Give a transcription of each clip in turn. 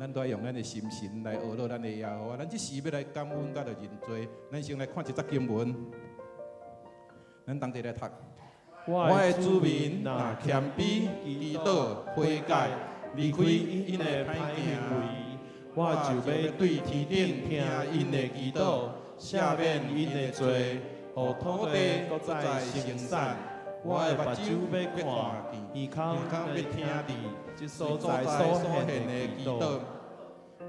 咱都愛用咱的心神來學落咱的耶和華。咱這時欲來感恩佮著認罪，咱先來看一節經文，咱同齊來讀。我的子民若謙卑、祈禱、悔改，離開𪜶的歹行為，我就欲對天頂聽𪜶的祈禱，赦免𪜶的罪，予土地閣再生產。我的目睭欲看，耳孔欲聽佇這所在所獻的祈禱。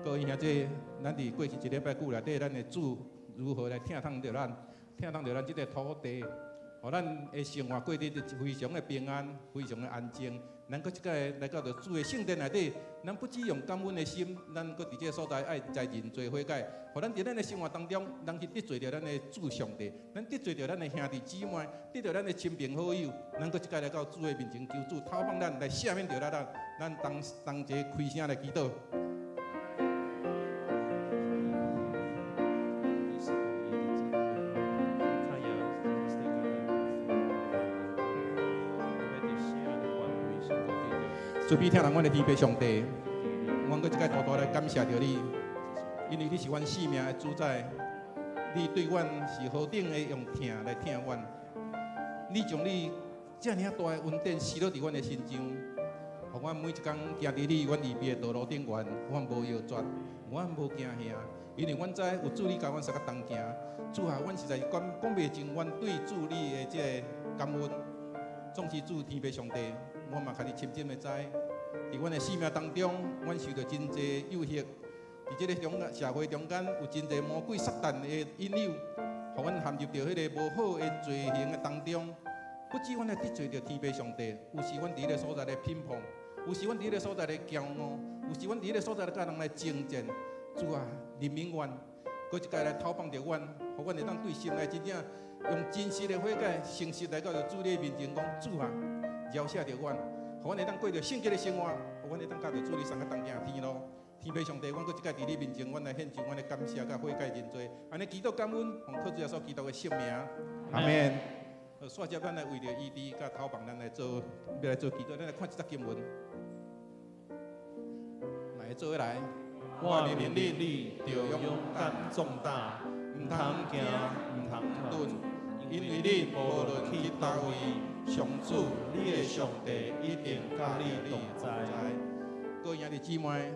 各位兄弟，咱佇過去一禮拜久內底，咱的主如何來疼痛著咱，疼痛著咱這個土地，予咱的生活過得非常的平安，非常的安靜。咱閣這擺來到著主的聖殿內底，咱不只用感恩的心，咱閣佇這個所在愛來認罪悔改，予咱佇咱的生活當中，咱去得罪著咱的主上帝，咱得罪著咱的兄弟姊妹，得著咱的親朋好友，咱閣這擺來到主的面前，求主透放咱來赦免著咱，咱同同齊開聲來祈禱。慈悲疼阮的天父上帝，阮閣一擺大大來感謝著你，因為你是阮生命的主宰，你對阮是何等的用疼來疼阮，你將你遮爾大的恩典施落佇阮的身上，予阮每一工行佇你阮預備的道路頂懸，阮無搖絕，阮無驚嚇，因為阮知有主你佮阮相佮同行。主啊，阮實在是講講袂盡阮對主你的這個感恩。總是主天父上帝，我嘛家己深深的知，佇阮的生命當中，阮受著真濟誘惑，佇這個中社會中間有真濟魔鬼撒旦的引誘，予阮陷入著彼個無好的罪行的當中。不止阮來得罪著天父上帝，有時阮佇彼個所在來評判，有時阮佇彼個所在來驕傲，有時阮佇彼個所在來佮人來爭戰。主啊，憐憫阮，閣一擺來透放著阮，予阮會當對心內真正用真實的悔改、誠實來到主你面前，講主啊，饒赦著阮，予阮會當過著聖潔的生活，予阮會當佮著主你相佮同行天路。天父上帝，阮閣一擺佇你面前，阮來獻上阮的感謝佮悔改認罪，按呢祈禱感恩，奉靠主耶穌基督的聖名，阿們。好，煞接咱來為著醫治佮透放，咱來做，欲來做祈禱，咱來看這節經文，來做伙來。我命令你，著勇敢壯膽，毋通驚，毋通膽，因為你無論去佗位，上主你的上帝一定佮你同在。各位兄弟姊妹，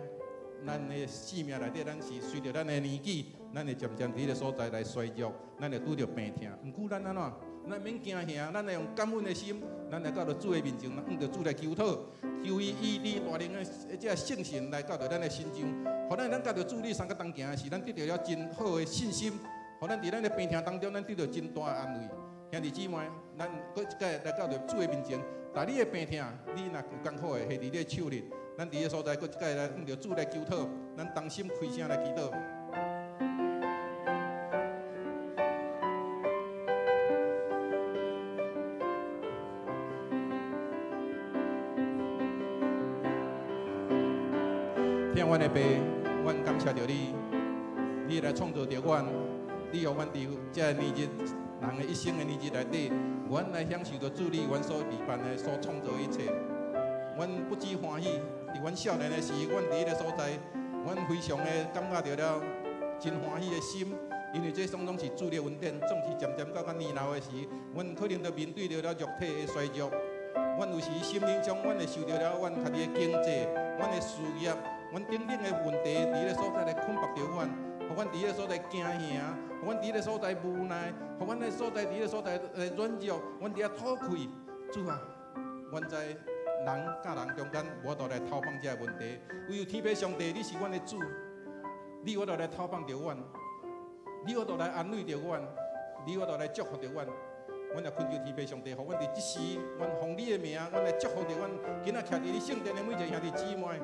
咱的生命內底，咱是隨著咱的年紀，咱會漸漸佇彼个所在來衰弱，咱會拄著病痛。毋過咱按怎？咱免驚嚇，咱來用感恩的心，咱來到著主的面前，向著主來求討，求伊醫治帶領的這個聖神來到著咱的身上，予咱咱佮著主你相佮同行的時，咱得著了真好的信心，予咱佇咱的病痛當中，咱得著真大的安慰。兄弟姊妹，咱閣一擺來到著主的面前，但你的病痛，你若有艱苦的，彼佇你的手裡，咱佇个所在閣一擺來向著主來求討，咱同心開聲來祈禱。疼阮的爸，阮感謝著你，你來創造著阮，你予阮佇這個年日，人的一生的年日內底，阮來享受著主你阮所預辦的、所創造的一切。阮不止歡喜，佇阮少年的時，阮佇彼个所在，阮非常的感覺著了真歡喜的心，因為這攏總是主的恩典。總是漸漸到較年老的時，阮可能著面對著了肉體的衰弱，阮有時心靈上，阮會受著了阮家己的經濟、阮的事業、阮等等的問題，佇彼个所在來捆綁著阮，予阮佇彼个所在驚嚇，予阮佇彼个所在無奈，予阮彼个所在佇彼个所在來軟弱，阮佇遐吐氣。主啊，阮知人佮人中間無法度來透放這个問題，唯有天父上帝，你是阮的主，你有法度來透放著阮，你有法度來安慰著阮，你有法度來祝福著阮。阮也懇求天父上帝，予阮佇這時，阮奉你的名，阮來祝福著阮今仔徛佇你聖殿的每一个兄弟姊妹。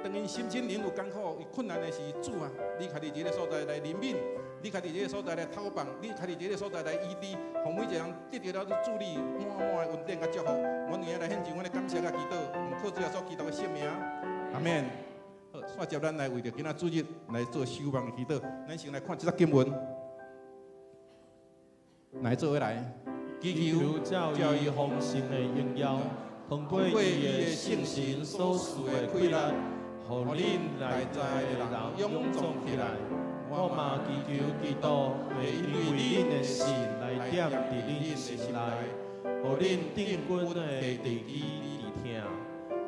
當𪜶心身靈有艱苦、有困難的時，主啊，你家己佇這個所在來憐憫，你家己佇這個所在來透放，你家己佇這個所在來醫治，予每一個人得著了主你滿滿的恩典佮祝福。阮為來獻上阮的感謝佮祈禱，奉靠主耶穌基督的聖名，阿們。好，煞接咱來為著今仔主日來做守望的祈禱。咱先來看這節經文，來做伙來，祈求照伊豐盛的榮耀，通過伊的聖神所賜的氣力，予予恁內在的人勇壯起來。我嘛祈求基督會因為恁的信來踮佇恁心內，予恁鎮根的地基佇疼，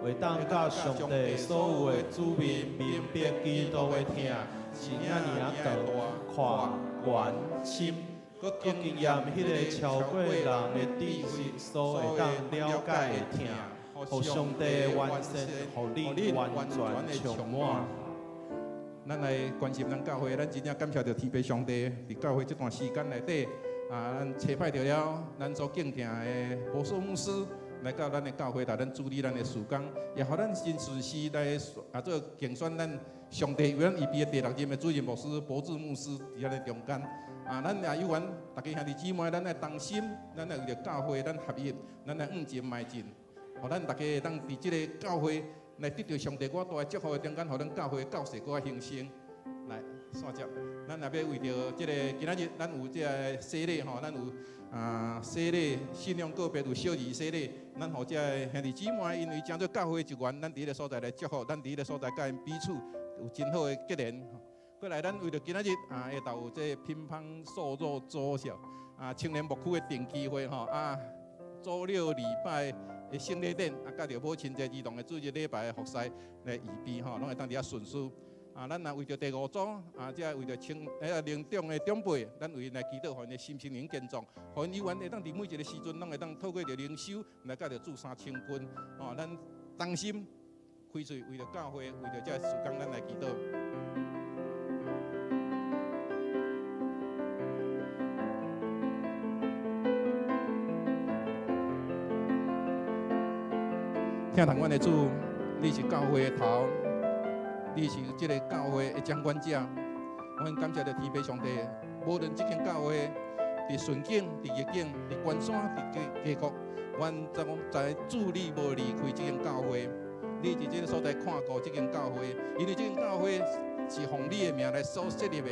會當佮上帝所有的子民明白基督的疼是遐爾仔長、闊、懸、深，閣經驗彼个超過人的知識所會當了解的疼，予上帝的完善，予恁完全充滿。咱來關心咱教會，咱真正感謝著天父上帝，佇教會這段時間內底，啊，咱差派著了咱所敬疼的保守牧師來到咱的教會，來咱主理咱的事工，也予咱真順時來啊做競選咱上帝為咱預備的第六任的主任牧師柏智牧師佇咱的中間。啊，咱也有緣，逐家兄弟姊妹，咱愛同心，咱愛為著教會，咱合一，咱來向前邁進，予咱逐家會當佇這个教會來得著上帝偌大的祝福的中間，予咱教會教勢閣較興盛。來，煞接，咱也欲為著這个今仔日，咱有這个洗禮吼，咱有啊洗禮信仰告白，有小兒洗禮，咱予這个兄弟姊妹，因為成做教會一員，咱佇彼个所在來祝福，咱佇彼个所在佮𪜶彼此有真好的結連。過來，咱為著今仔日啊，下晝有這个乒乓瘦肉粥是啊，青年牧區的定期會吼啊，周六禮拜的聖禮典啊，佮著母親節兒童的主日禮拜的服侍來預備吼，攏會當佇遐順序。啊，咱若為著第五組啊，這為著青彼个年長的長輩，咱為𪜶來祈禱，予𪜶的心身靈健壯，予𪜶有緣會當佇每一个時陣，攏會當透過著靈修來佮著主相親近。吼，咱同心開喙，為著教會，為著這个事工，咱來祈禱。疼痛阮的主，你是教會的頭，你是這个教會的掌管者。阮感謝著天父上帝，無論這間教會佇順境、佇逆境、佇關山、佇低谷，阮總知主你無離開這間教會，你佇這个所在看顧這間教會，因為這間教會是奉你的名來所設立的。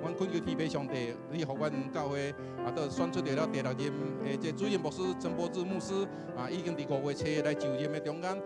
阮懇求天父上帝，你予阮教會啊，都選出著了第六任的這主任牧師陳柏智牧師啊，已經佇五月初來就任的中間，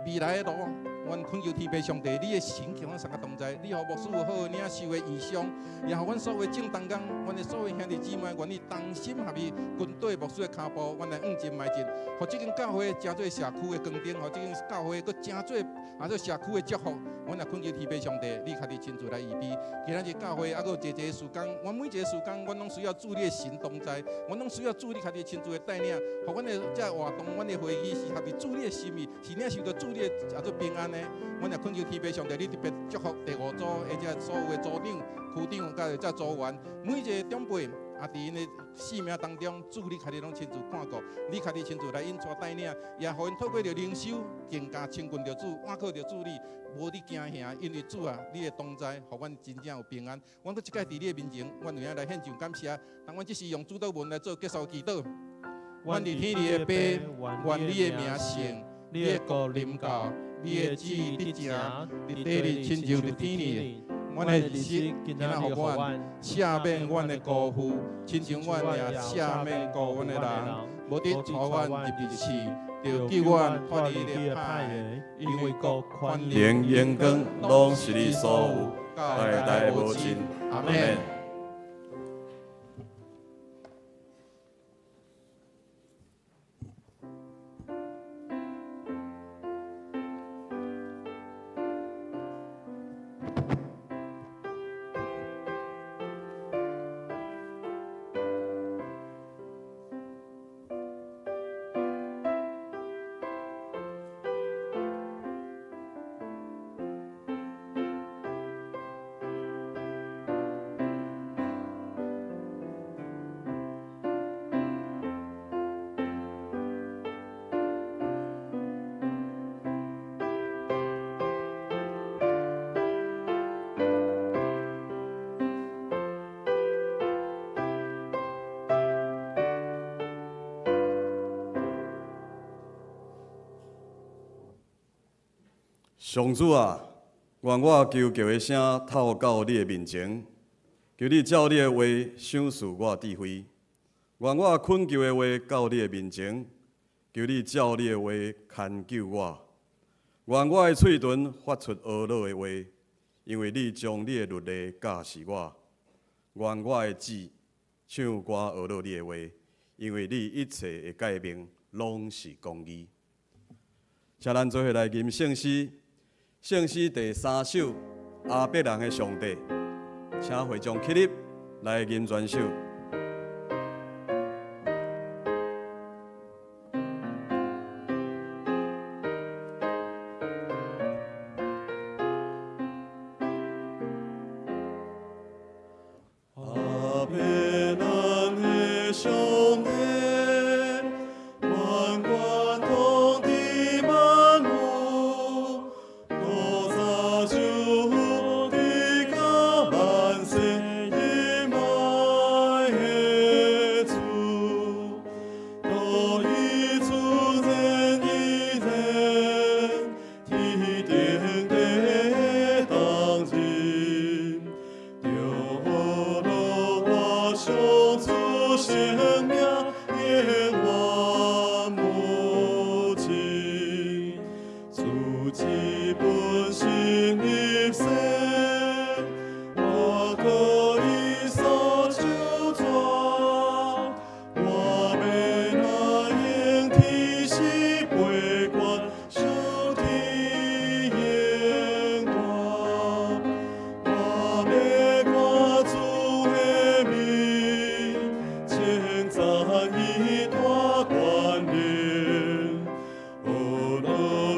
未來的路，阮懇求天父上帝，你的神與阮三个同在，你予牧師有好的領袖的異象，也予阮所有眾同工，阮的所有兄弟姊妹願意同心合意跟綴牧師的跤步，阮來向前邁進，予這間教會成做社區的光燈，予這間教會閣成做啊做社區的祝福。阮也懇求天父上帝，你家己親自來預備。今仔日教會猶閣有濟濟事工，阮每一个事工，阮攏需要主你的神同在，阮攏需要主你家己親自的帶領，予阮的這活動、阮的會議是合佇主你的心意，是領受著主你的啊做平安的。阮也懇求天父上帝，你特別祝福第五組的這所有的組長、區長佮這組員，每一个長輩。啊！佇𪜶的生命當中，主你家己攏親自看顧，你家己親自來引帶帶領，也予𪜶透過著靈修，更加親近著主，倚靠著主你，無咧驚嚇，因為主啊，你的同在，予阮真正有平安。阮閣這擺佇你的面前，阮有影來獻上感謝。當阮這時用主禱文來做結束祈禱。阮佇天裡的父，願你的名聖，你的國臨到，你的旨意得成，佇地裡親像佇天裡。阮的日食今仔予阮，赦免阮的辜負，親像阮也赦免辜阮的人，無得帶阮入試，著救阮脫離那歹的，因為國權能榮光攏是你所有，代代無盡。阿們。上主啊，願我求告的聲透到你的面前，求你照你的話賞賜我智慧。願我懇求的話到你的面前，求你照你的話牽救我。願我的喙唇發出呵咾的話，因為你將你的律例教示我。願我的舌唱歌呵咾你的話，因為你一切的誡命攏是公義。請咱做伙來吟聖詩，聖詩第三首，亞伯蘭的上帝，請會眾起立來吟全首。亞伯蘭的上帝，萬國統治萬有，古早就有直到萬世以來的主，道已出現以前，天頂地當日，著呵咾我上主聖名永遠無盡，主之本心立誓，我可以所求轉，我欲來用天時陪伴上天永大，我欲看主的面，稱讚伊大權能，呵咾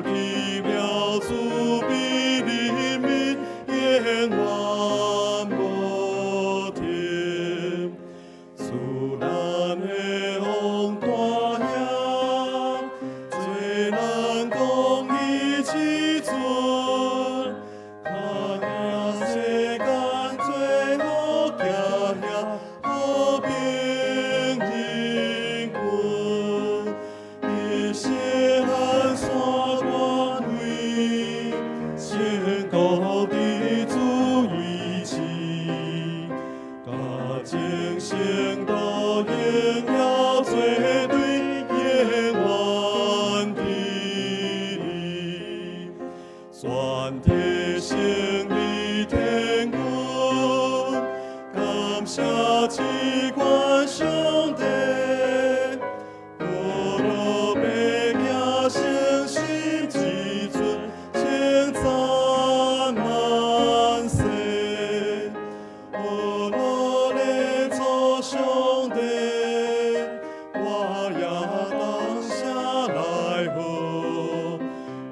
奇妙慈悲憐憫永遠無停，主咱的王大兄，做咱公義至尊，較贏世間做好行遐和平人群，佇錫安山權威，宣告佇主維持，佮眾聖徒榮耀做對永遠佇裡，全體勝利天軍，感謝至懸上帝，呵咾白行誠心至尊，稱讚萬世。呵咾列祖上帝，我也當聲來賀，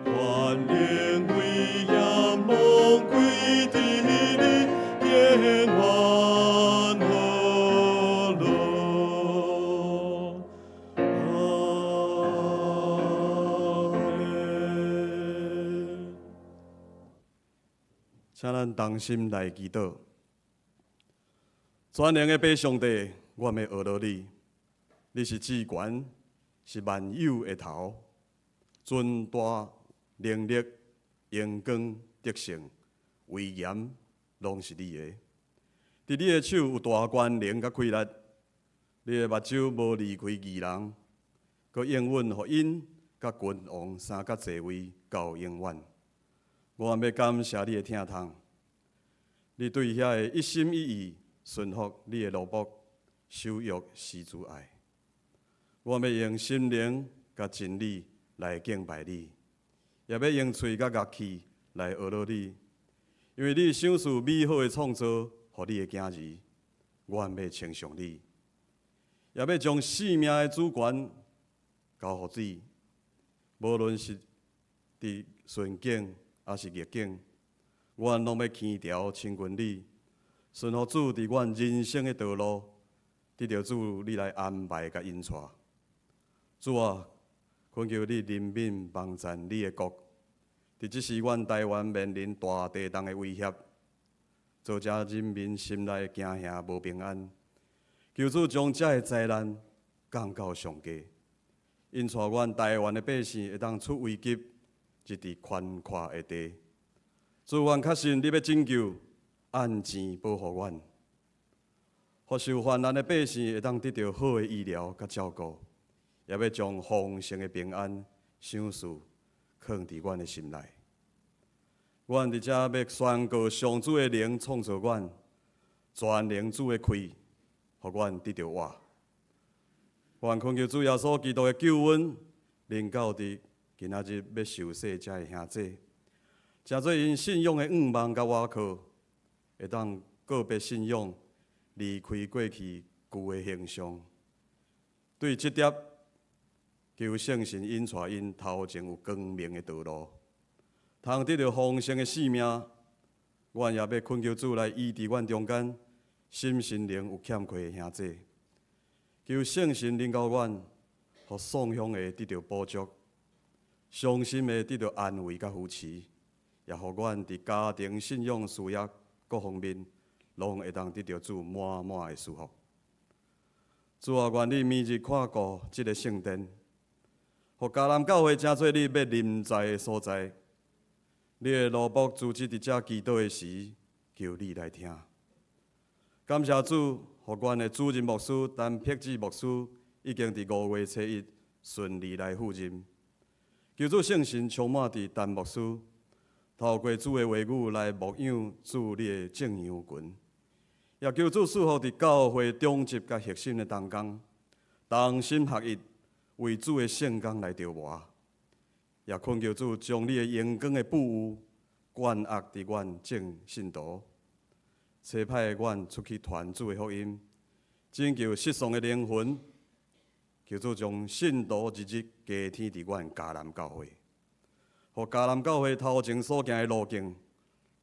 權能威嚴攏歸佇你，永遠呵咾。阿們。請咱同心來祈禱。全能的父上帝，我欲呵咾你，你是至懸，是萬有的頭，尊大能力、榮光、得勝、威嚴，攏是你的。佇你的手有大權能佮氣力，你的目睭無離開義人，閣應允予𪜶佮君王三角座位到永遠。我欲感謝你的疼痛，你對遐个一心一意順服你的奴僕，守約施慈愛。我欲用心靈佮真理來敬拜你，也欲用喙佮樂器來呵咾你，因為你賞賜美好的創造予你的囝兒，我欲稱頌你，也欲將性命的主權交予你，無論是佇順境抑是逆境，阮攏欲輕佻親近你，順服主佇阮人生的道路，得著主你來安排佮引帶。主啊，懇求你憐憫幫贊你的國。佇這時，阮台灣面臨大地動的威脅，造成人民心內驚嚇無平安。求主將這个災難降到上低，引帶阮台灣的百姓會當出危急，入佇寬闊的地。主，阮確信你欲拯救、按錢保護阮，予受患難的百姓會當得著好的醫療佮照顧，也欲將豐盛的平安賞賜，囥藏佇阮的心內。阮佇遮欲宣告上主的靈創造阮，全能主的氣，予阮得著活。阮懇求主耶穌基督的救恩，臨到佇今仔日欲受洗遮的兄弟，成做𪜶信仰的向望佮倚靠，會當告別信仰，離開過去舊的形象。對這點，求聖神引帶𪜶頭前有光明的道路，通得著豐盛的生命。阮也欲懇求主來醫治阮中間心身靈有欠缺的兄弟，求聖神臨到阮，予喪鄉的得著補足，傷心的得著安慰佮扶持，也予阮佇家庭、信仰、事業各方面，攏會當得著主滿滿的祝福。主啊，願你明日看顧這个聖殿，予迦南教會成做你欲臨在的所在。你的奴僕組織佇遮祈禱的時，求你來聽。感謝主，予阮的主任牧師陳碧志牧師已經佇5月初1順利來赴任。求主聖神充滿佇陳牧師，透過主的話語來牧養主你的眾羊群。也求主賜福佇教會中執佮核心的同工，同心合一，為主的聖工來著磨。也懇求主將你的榮光的庇佑灌壓佇阮眾信徒，差派阮出去傳主的福音，拯救失喪的靈魂。求主將信徒日日加添佇阮迦南教會，予迦南教會頭前所行的路徑，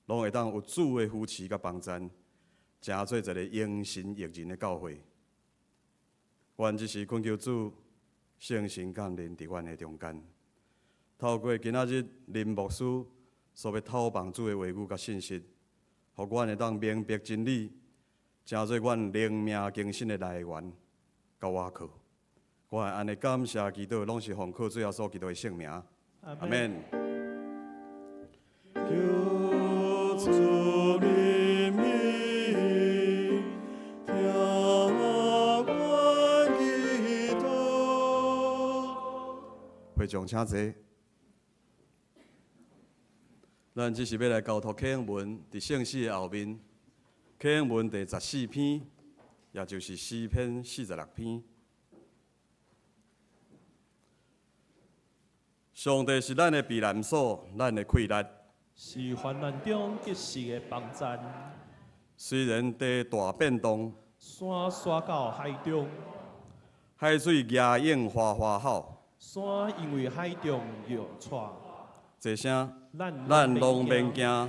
攏會當有主的扶持佮幫贊，成做一个榮神益人的教會。阮只是懇求主聖神降臨佇阮的中間，透過今仔日林牧師所欲透放主的話語佮信息，予阮會當明白真理，成做阮靈命更新的來源佮倚靠。我會按呢感謝祈禱，攏是奉靠主耶穌基督的聖名。阿們。求主憐憫，聽阮祈禱。會眾請坐。咱這是欲來交託啟應文，佇聖詩的後面，啟應文第14篇，也就是詩篇46篇。上帝是咱的避難所，咱的氣力，是患難中及時的幫贊。雖然地大變動，山徙到海中，海水夯湧嘩嘩吼，山因為海中搖掣。這聲咱咱攏免驚。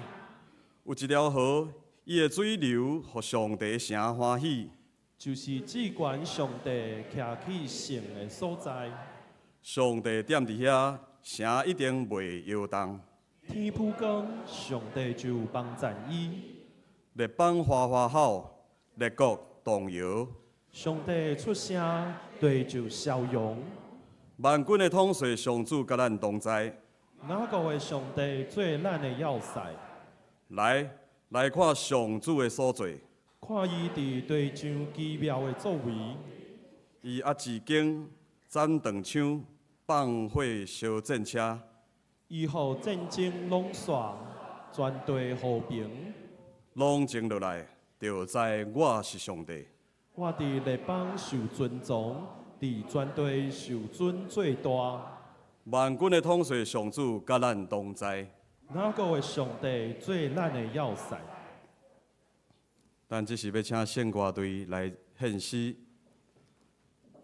有一條河，伊的水流予上帝城歡喜，就是至懸上帝徛起聖的所在。上帝踮佇遐，城一定袂搖動。天曝光，上帝就幫贊伊。列邦嘩嘩吼，列國動搖。上帝出聲，地就消融。萬軍的統帥上主佮咱同在。雅各的上帝做咱的要塞。來，來看上主的所作。看伊佇地上奇妙的作為。伊壓治弓，斬斷槍，放火燒戰車。伊予戰爭攏煞，全地和平。冷靜落來，就知我是上帝。我佇列邦受尊崇，佇全地受尊做大。萬軍的統帥上主佮咱同在。雅各的上帝做咱的要塞。咱這是欲請聖歌隊來獻詩。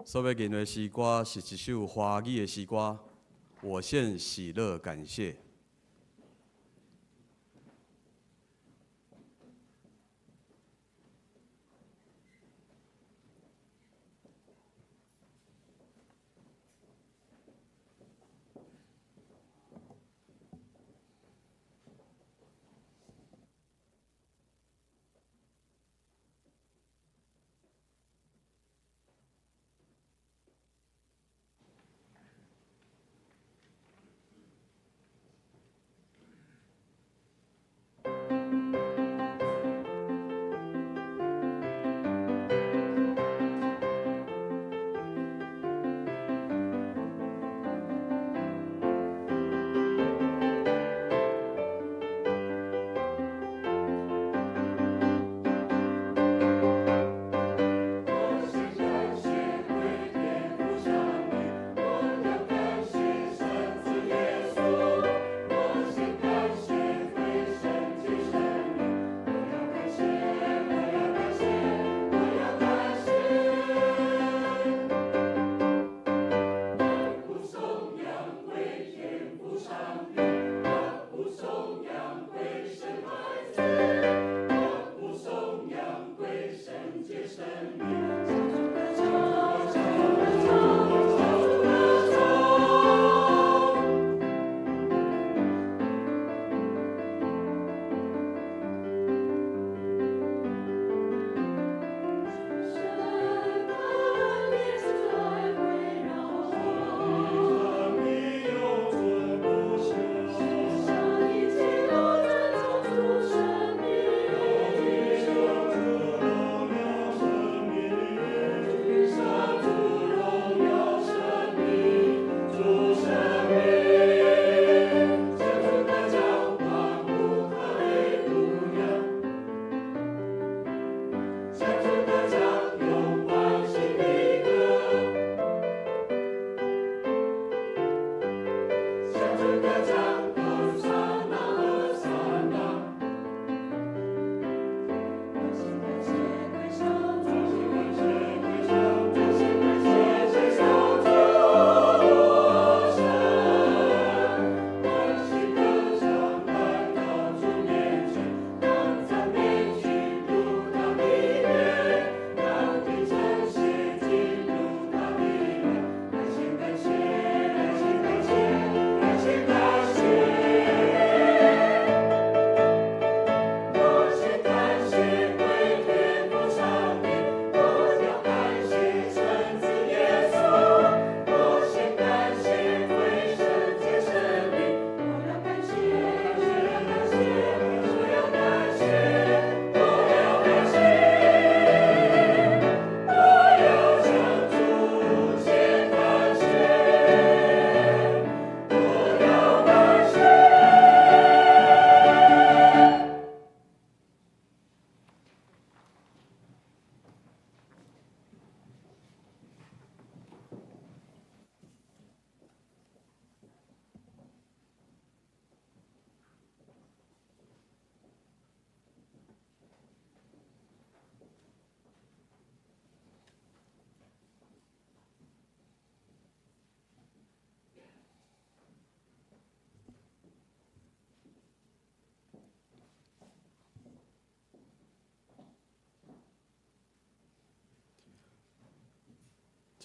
所欲吟的詩歌是一首華語的詩歌，我獻喜樂感謝。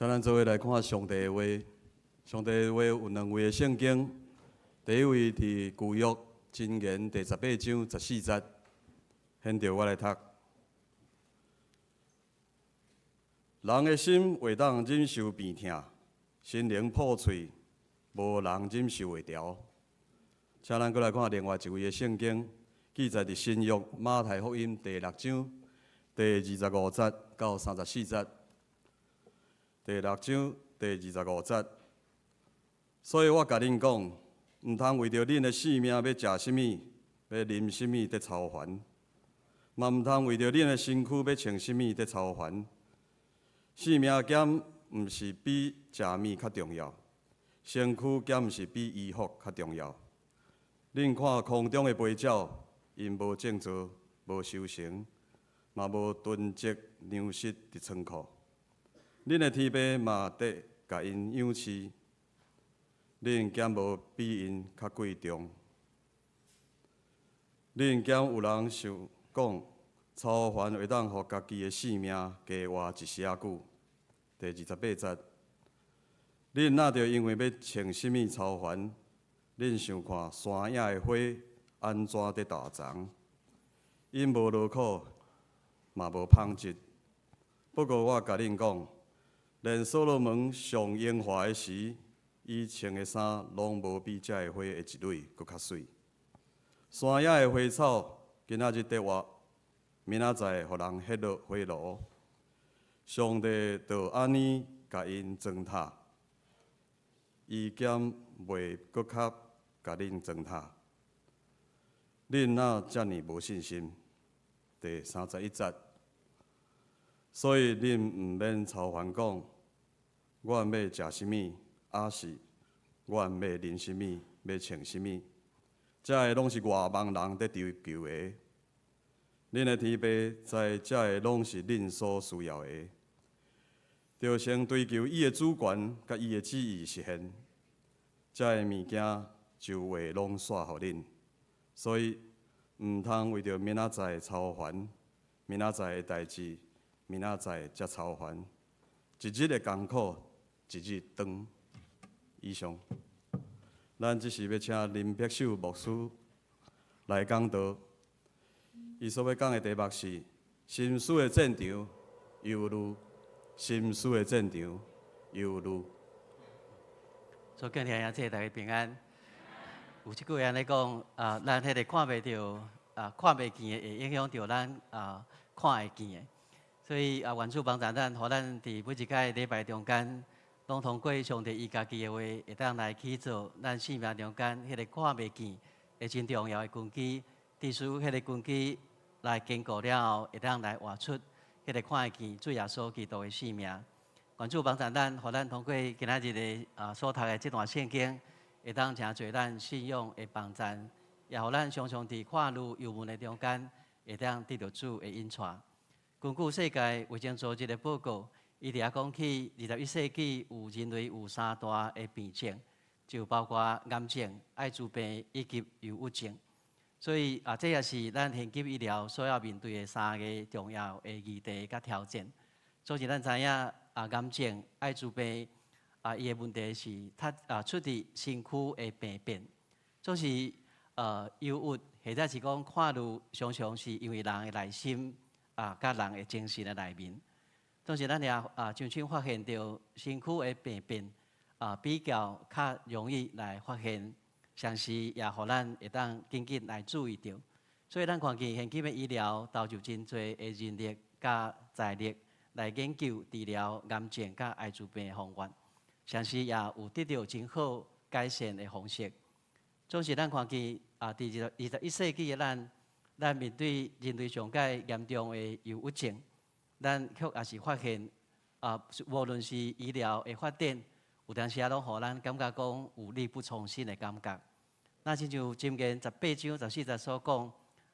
請咱做伙來看上帝的話。上帝的話有兩位的聖經，第一位佇舊約箴言第18章14節，現著我來讀。人的心會當忍受病疼，心靈破碎，無人忍受會牢。請咱閣來看另外一位的聖經，記載佇新約馬太福音第六章第25節到34節。第六章第25節，所以我共恁講，毋通為著恁的性命欲食啥物，欲啉啥物佇操煩，嘛毋通為著恁的身軀欲穿啥物佇操煩。性命敢毋是比食物較重要？身軀敢毋是比衣服較重要？恁看空中的飛鳥，𪜶無種作，無收成，嘛無囤積糧食佇倉庫。恁的天父嘛得共𪜶養飼，恁敢無比𪜶較貴重？恁敢有人想講，操煩會當予家己的性命加活一絲仔久？第28節，恁若著因為欲穿啥物操煩？恁想看山野的花按怎佇大長？𪜶無勞苦，嘛無紡織。不過我共恁講，連所羅門上榮華的時，伊穿的衫攏無比這个花的一蕊閣較媠。山野的花草，今仔日得活，明仔載予人彼落火爐。上帝就按呢共𪜶裝塔，伊敢袂閣較共恁裝塔？恁哪遮爾無信心？第31節，所以恁毋免操煩講，阮欲食啥物，抑是阮欲啉啥物，欲穿啥物？這个攏是外邦人佇追求的。恁的天父知這个攏是恁所需要的。著先追求伊的主權佮伊的旨意實現，這个物件就會攏煞予恁。所以毋通為著明仔載操煩，明仔載的代誌，明仔載才操煩。一日的艱苦，一日當。以上，咱這時欲請林碧秀牧師來講道。伊所欲講的題目是心思的戰場，憂慮。心思的戰場，憂慮。尊敬兄弟大家平安。有一句話按呢講，啊，咱彼个看袂著，啊，看袂見的會影響著咱啊看會見的。所以啊，願主幫助咱，予咱佇每一擺禮拜中間，攏通過上帝伊家己的話，會當來去做咱生命中間彼个看袂見的真重要的根基。致使彼个根基來堅固了後，會當來活出彼个看會見主耶穌基督的生命。願主幫助咱，予咱通過今仔日的啊所讀的這段聖經，會當成做咱信仰的幫助，也予咱常常佇看慮憂悶的中間，會當得著主的引帶。根據世界衛生組織的報告，伊佇遐講起，21世紀有人類有三大的病症，就包括癌症、愛滋病以及憂鬱症。所以啊，這也是咱現今醫療所要面對的三个重要的議題佮挑戰。所以咱知影啊，癌症、愛滋病啊，伊的問題是它啊出佇身軀的病變，總是憂鬱，或者是講看慮，常常是因為人的內心啊，佮人的精神的內面。總是咱也啊，常常發現著身軀的病變啊，比較較容易來發現。同時也予咱會當緊緊來注意著，所以咱看見現今的醫療投入真濟的人力佮財力來研究治療癌症佮愛滋病的方法，同時也有得著真好改善的方式。總是咱看見啊，佇21世紀的咱，咱面對人類上蓋嚴重的憂鬱症，咱卻也是發現啊，無論是醫療的發展，有當時仔攏予咱感覺講有力不從心的感覺。若親像箴言18章14節所講，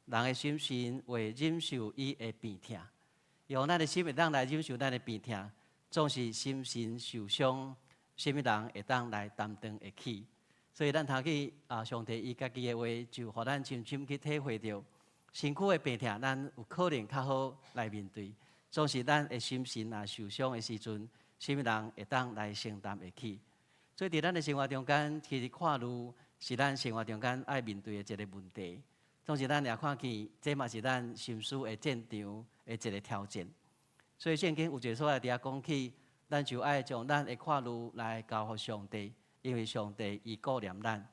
人的心神會忍受伊的病痛，用咱的心會當來忍受咱的病痛，總是心神受傷，啥物人會當來擔當會起？所以咱頭去啊，上帝伊家己的話，就予咱深深去體會著身軀的病痛，咱有可能較好來面對。總是咱的心神若受傷的時陣，啥物人會當來承擔會起？所以佇咱的生活中間，其實看慮是咱生活中間愛面對的一個問題。總是咱也看見，這嘛是咱心思的戰場的一個挑戰。所以聖經有一個所在佇遐講起，咱就愛將咱的看慮來交予上帝，因為上帝伊顧念咱。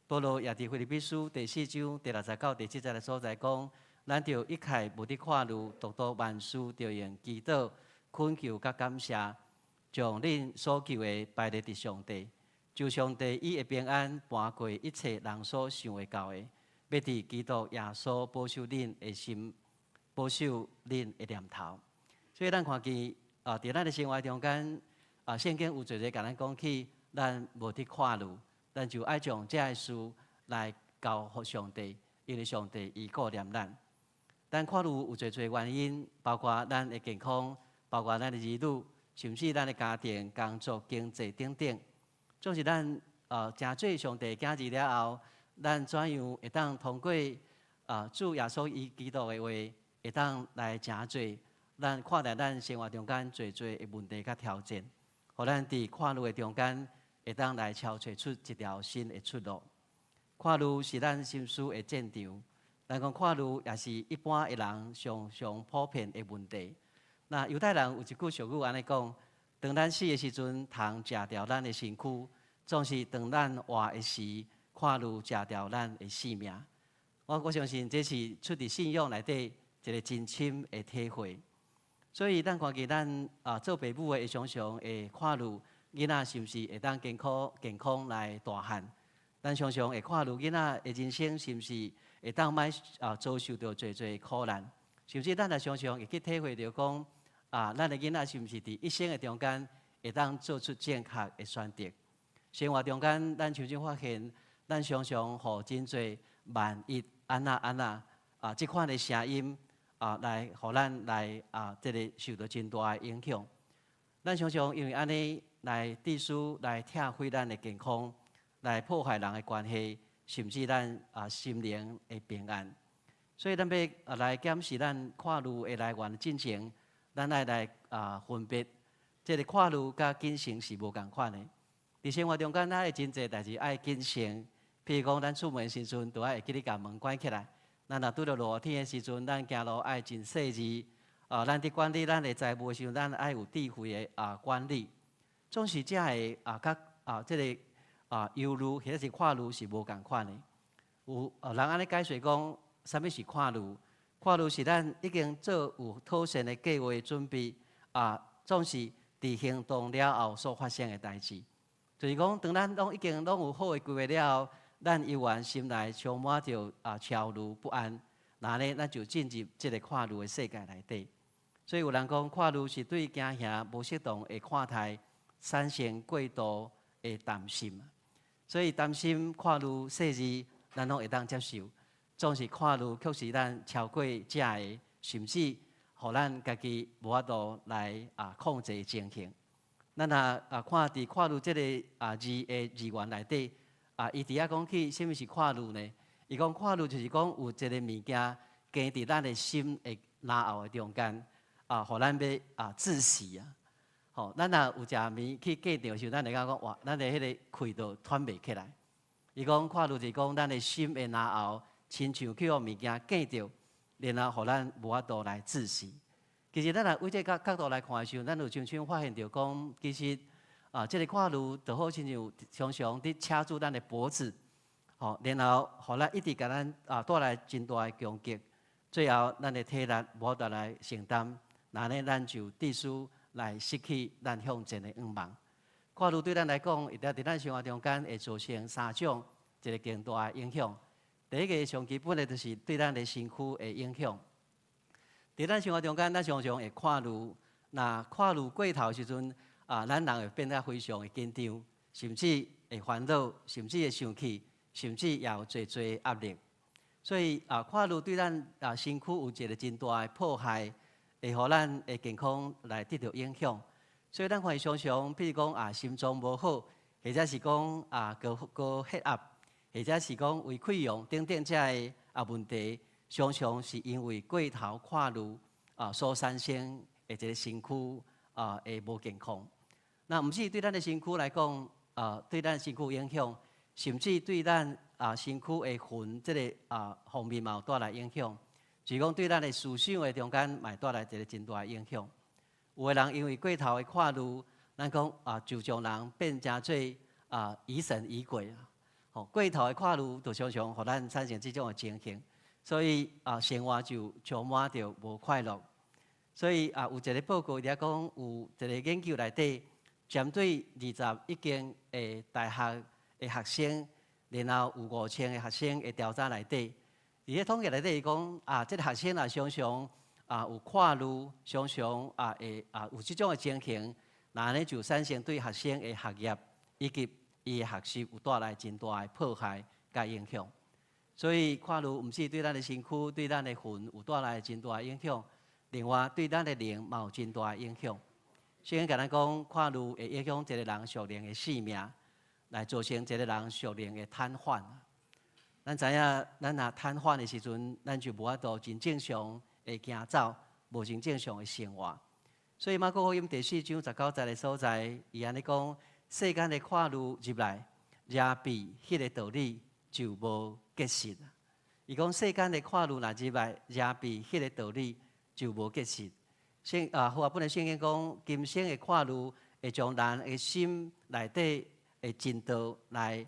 保羅也佇腓立比書第四章第六節到第七節的所在講，咱著一概無得看慮，獨獨萬事著用祈禱、懇求佮感謝，將恁所求的擺列佇上帝，就上帝伊的平安瞞過一切人所想會到的，欲佇基督耶穌保守恁的心，保守恁的念頭。所以咱看見啊，佇咱的生活中間啊，聖經有濟濟共咱講起，咱無得看慮，咱就愛將這个事來交予上帝，因為上帝伊顧念咱。咱看慮有濟濟原因，包括咱的健康，包括咱的兒女，甚至咱的家庭、工作、經濟等等。總是咱成做上帝囝兒了後，咱怎樣會當通過主耶穌伊基督的話，會當來成做咱看待咱生活中間濟濟的問題佮挑戰，予咱佇看慮的中間，會當來敲揣出一條新的出路。看慮是咱心思的戰場，咱講看慮也是一般的人上上普遍的問題。那猶太人有一句俗語按呢講：當咱死的時陣，蟲食掉咱的身軀；總是當咱活的時，看慮食掉咱的性命。我相信這是出佇信仰內底一個真深的體會。所以咱看見咱做爸母的會常常會看慮囡仔是毋是會當健康健康來大漢。咱常常會看慮囡仔的人生是毋是會當莫遭受著濟濟苦難。甚至咱也常常會去體會著講咱的囡仔是毋是佇一生的中間會當做出正確的選擇。生活中間，咱常常發現，咱常常予真濟萬一按怎按怎這款的聲音來予咱來這个受著真大的影響。咱常常因為按呢來自私來拆毀咱的健康，來破壞人的關係，甚至咱心靈的平安。所以咱欲來檢視咱看慮的來源進前，咱愛來分別，這个看慮佮謹慎是無仝款的。佇生活中間，咱愛真濟代誌愛謹慎，譬如講，咱出門時陣，著愛會記得共門關起來。咱若拄著落雨天的時陣，咱行路愛真細膩。咱佇管理咱的財務的時陣，咱愛有智慧的管理。總是這个佮這个憂慮或者是看慮是無仝款的。有人按呢解釋講，啥物是看慮？看慮是咱已經做有妥善的計劃準備總是佇行動了後所發生的代誌。就是講，當咱攏已經攏有好的規劃了後，咱猶原心內充滿著焦慮不安，那呢，咱就進入這个看慮的世界內底。所以有人講，看慮是對驚嚇無適當的看待產生過度的擔心。所以擔心看慮細膩，咱攏會當接受。總是看慮卻是咱超過這个，甚至予咱家己無法度來控制情形。咱若看佇看慮這个字的字源內底，伊佇遐講起，啥物是看慮呢？伊講看慮就是講有一个物件徛佇咱的心的嚨喉的中間，予咱欲窒息啊！吼，咱若有食物去過著時，咱會感覺講哇，咱的彼个氣都喘袂起來。伊講看慮就是講咱的心的嚨喉，親像去予物件徛著，然後予咱無法度來窒息。其實咱若為這个角度來看的時陣，咱有常常發現著講，其實這个看慮就好親像常常佇掐住咱的脖子，吼，然後予咱一直共咱帶來真大的攻擊，最後咱的體力無法度來承擔，那呢咱就必須來失去咱向前的願望。看慮對咱來講，會佇咱生活中間會造成三種一個更大的影響。第一个上基本的，就是對咱的身軀的影響。佇咱生活中間，咱常常會看慮，若看慮過頭時陣，咱人會變得非常的緊張，甚至會煩惱，甚至會生氣，甚至也有濟濟壓力。所以看慮對咱身軀有一个真大的破壞，會予咱的健康來得著影響。所以咱發現常常，比如講心臟無好，或者是講高高血壓，或者是講胃潰瘍等等這个問題，常常是因為過頭看慮所產生的一个身軀會無健康。那毋止對咱的身軀來講，對咱身軀影響，甚至對咱身軀的魂這个方面嘛有帶來影響。就是講對咱的思想的中間，嘛會帶來一个真大的影響。有的人因為過頭的看慮，咱講就將人變成做疑神疑鬼啊。吼，過頭的看慮，就常常予咱產生這種的情形，所以生活就充滿著無快樂。所以有一个報告佇遐講，有一个研究內底，針對21間的大學的學生，然後有5000个學生的調查內底，佇咧統計內底伊講這个學生若常常有看慮，常常會有這種的情形，那按呢就產生對學生的學業以及伊的學習有帶來真大的破壞佮影響。所以看慮毋止對咱的身軀、對咱的魂有帶來真大的影響，另外對咱的靈嘛有真大的影響。聖經共咱講，看慮會影響一个人屬靈的性命，來造成一个人屬靈的癱瘓。咱知影，咱若癱瘓的時陣，咱就無法度真正常的行走，無真正常的生活。所以馬可福音第四章十九節的所在，伊按呢講：世間的看慮入來，遮蔽彼个道理就無結實。伊講世間的看慮若入來，遮蔽彼个道理就無結實。聖和合本的聖經講，今生的看慮會將人的心內底的真道來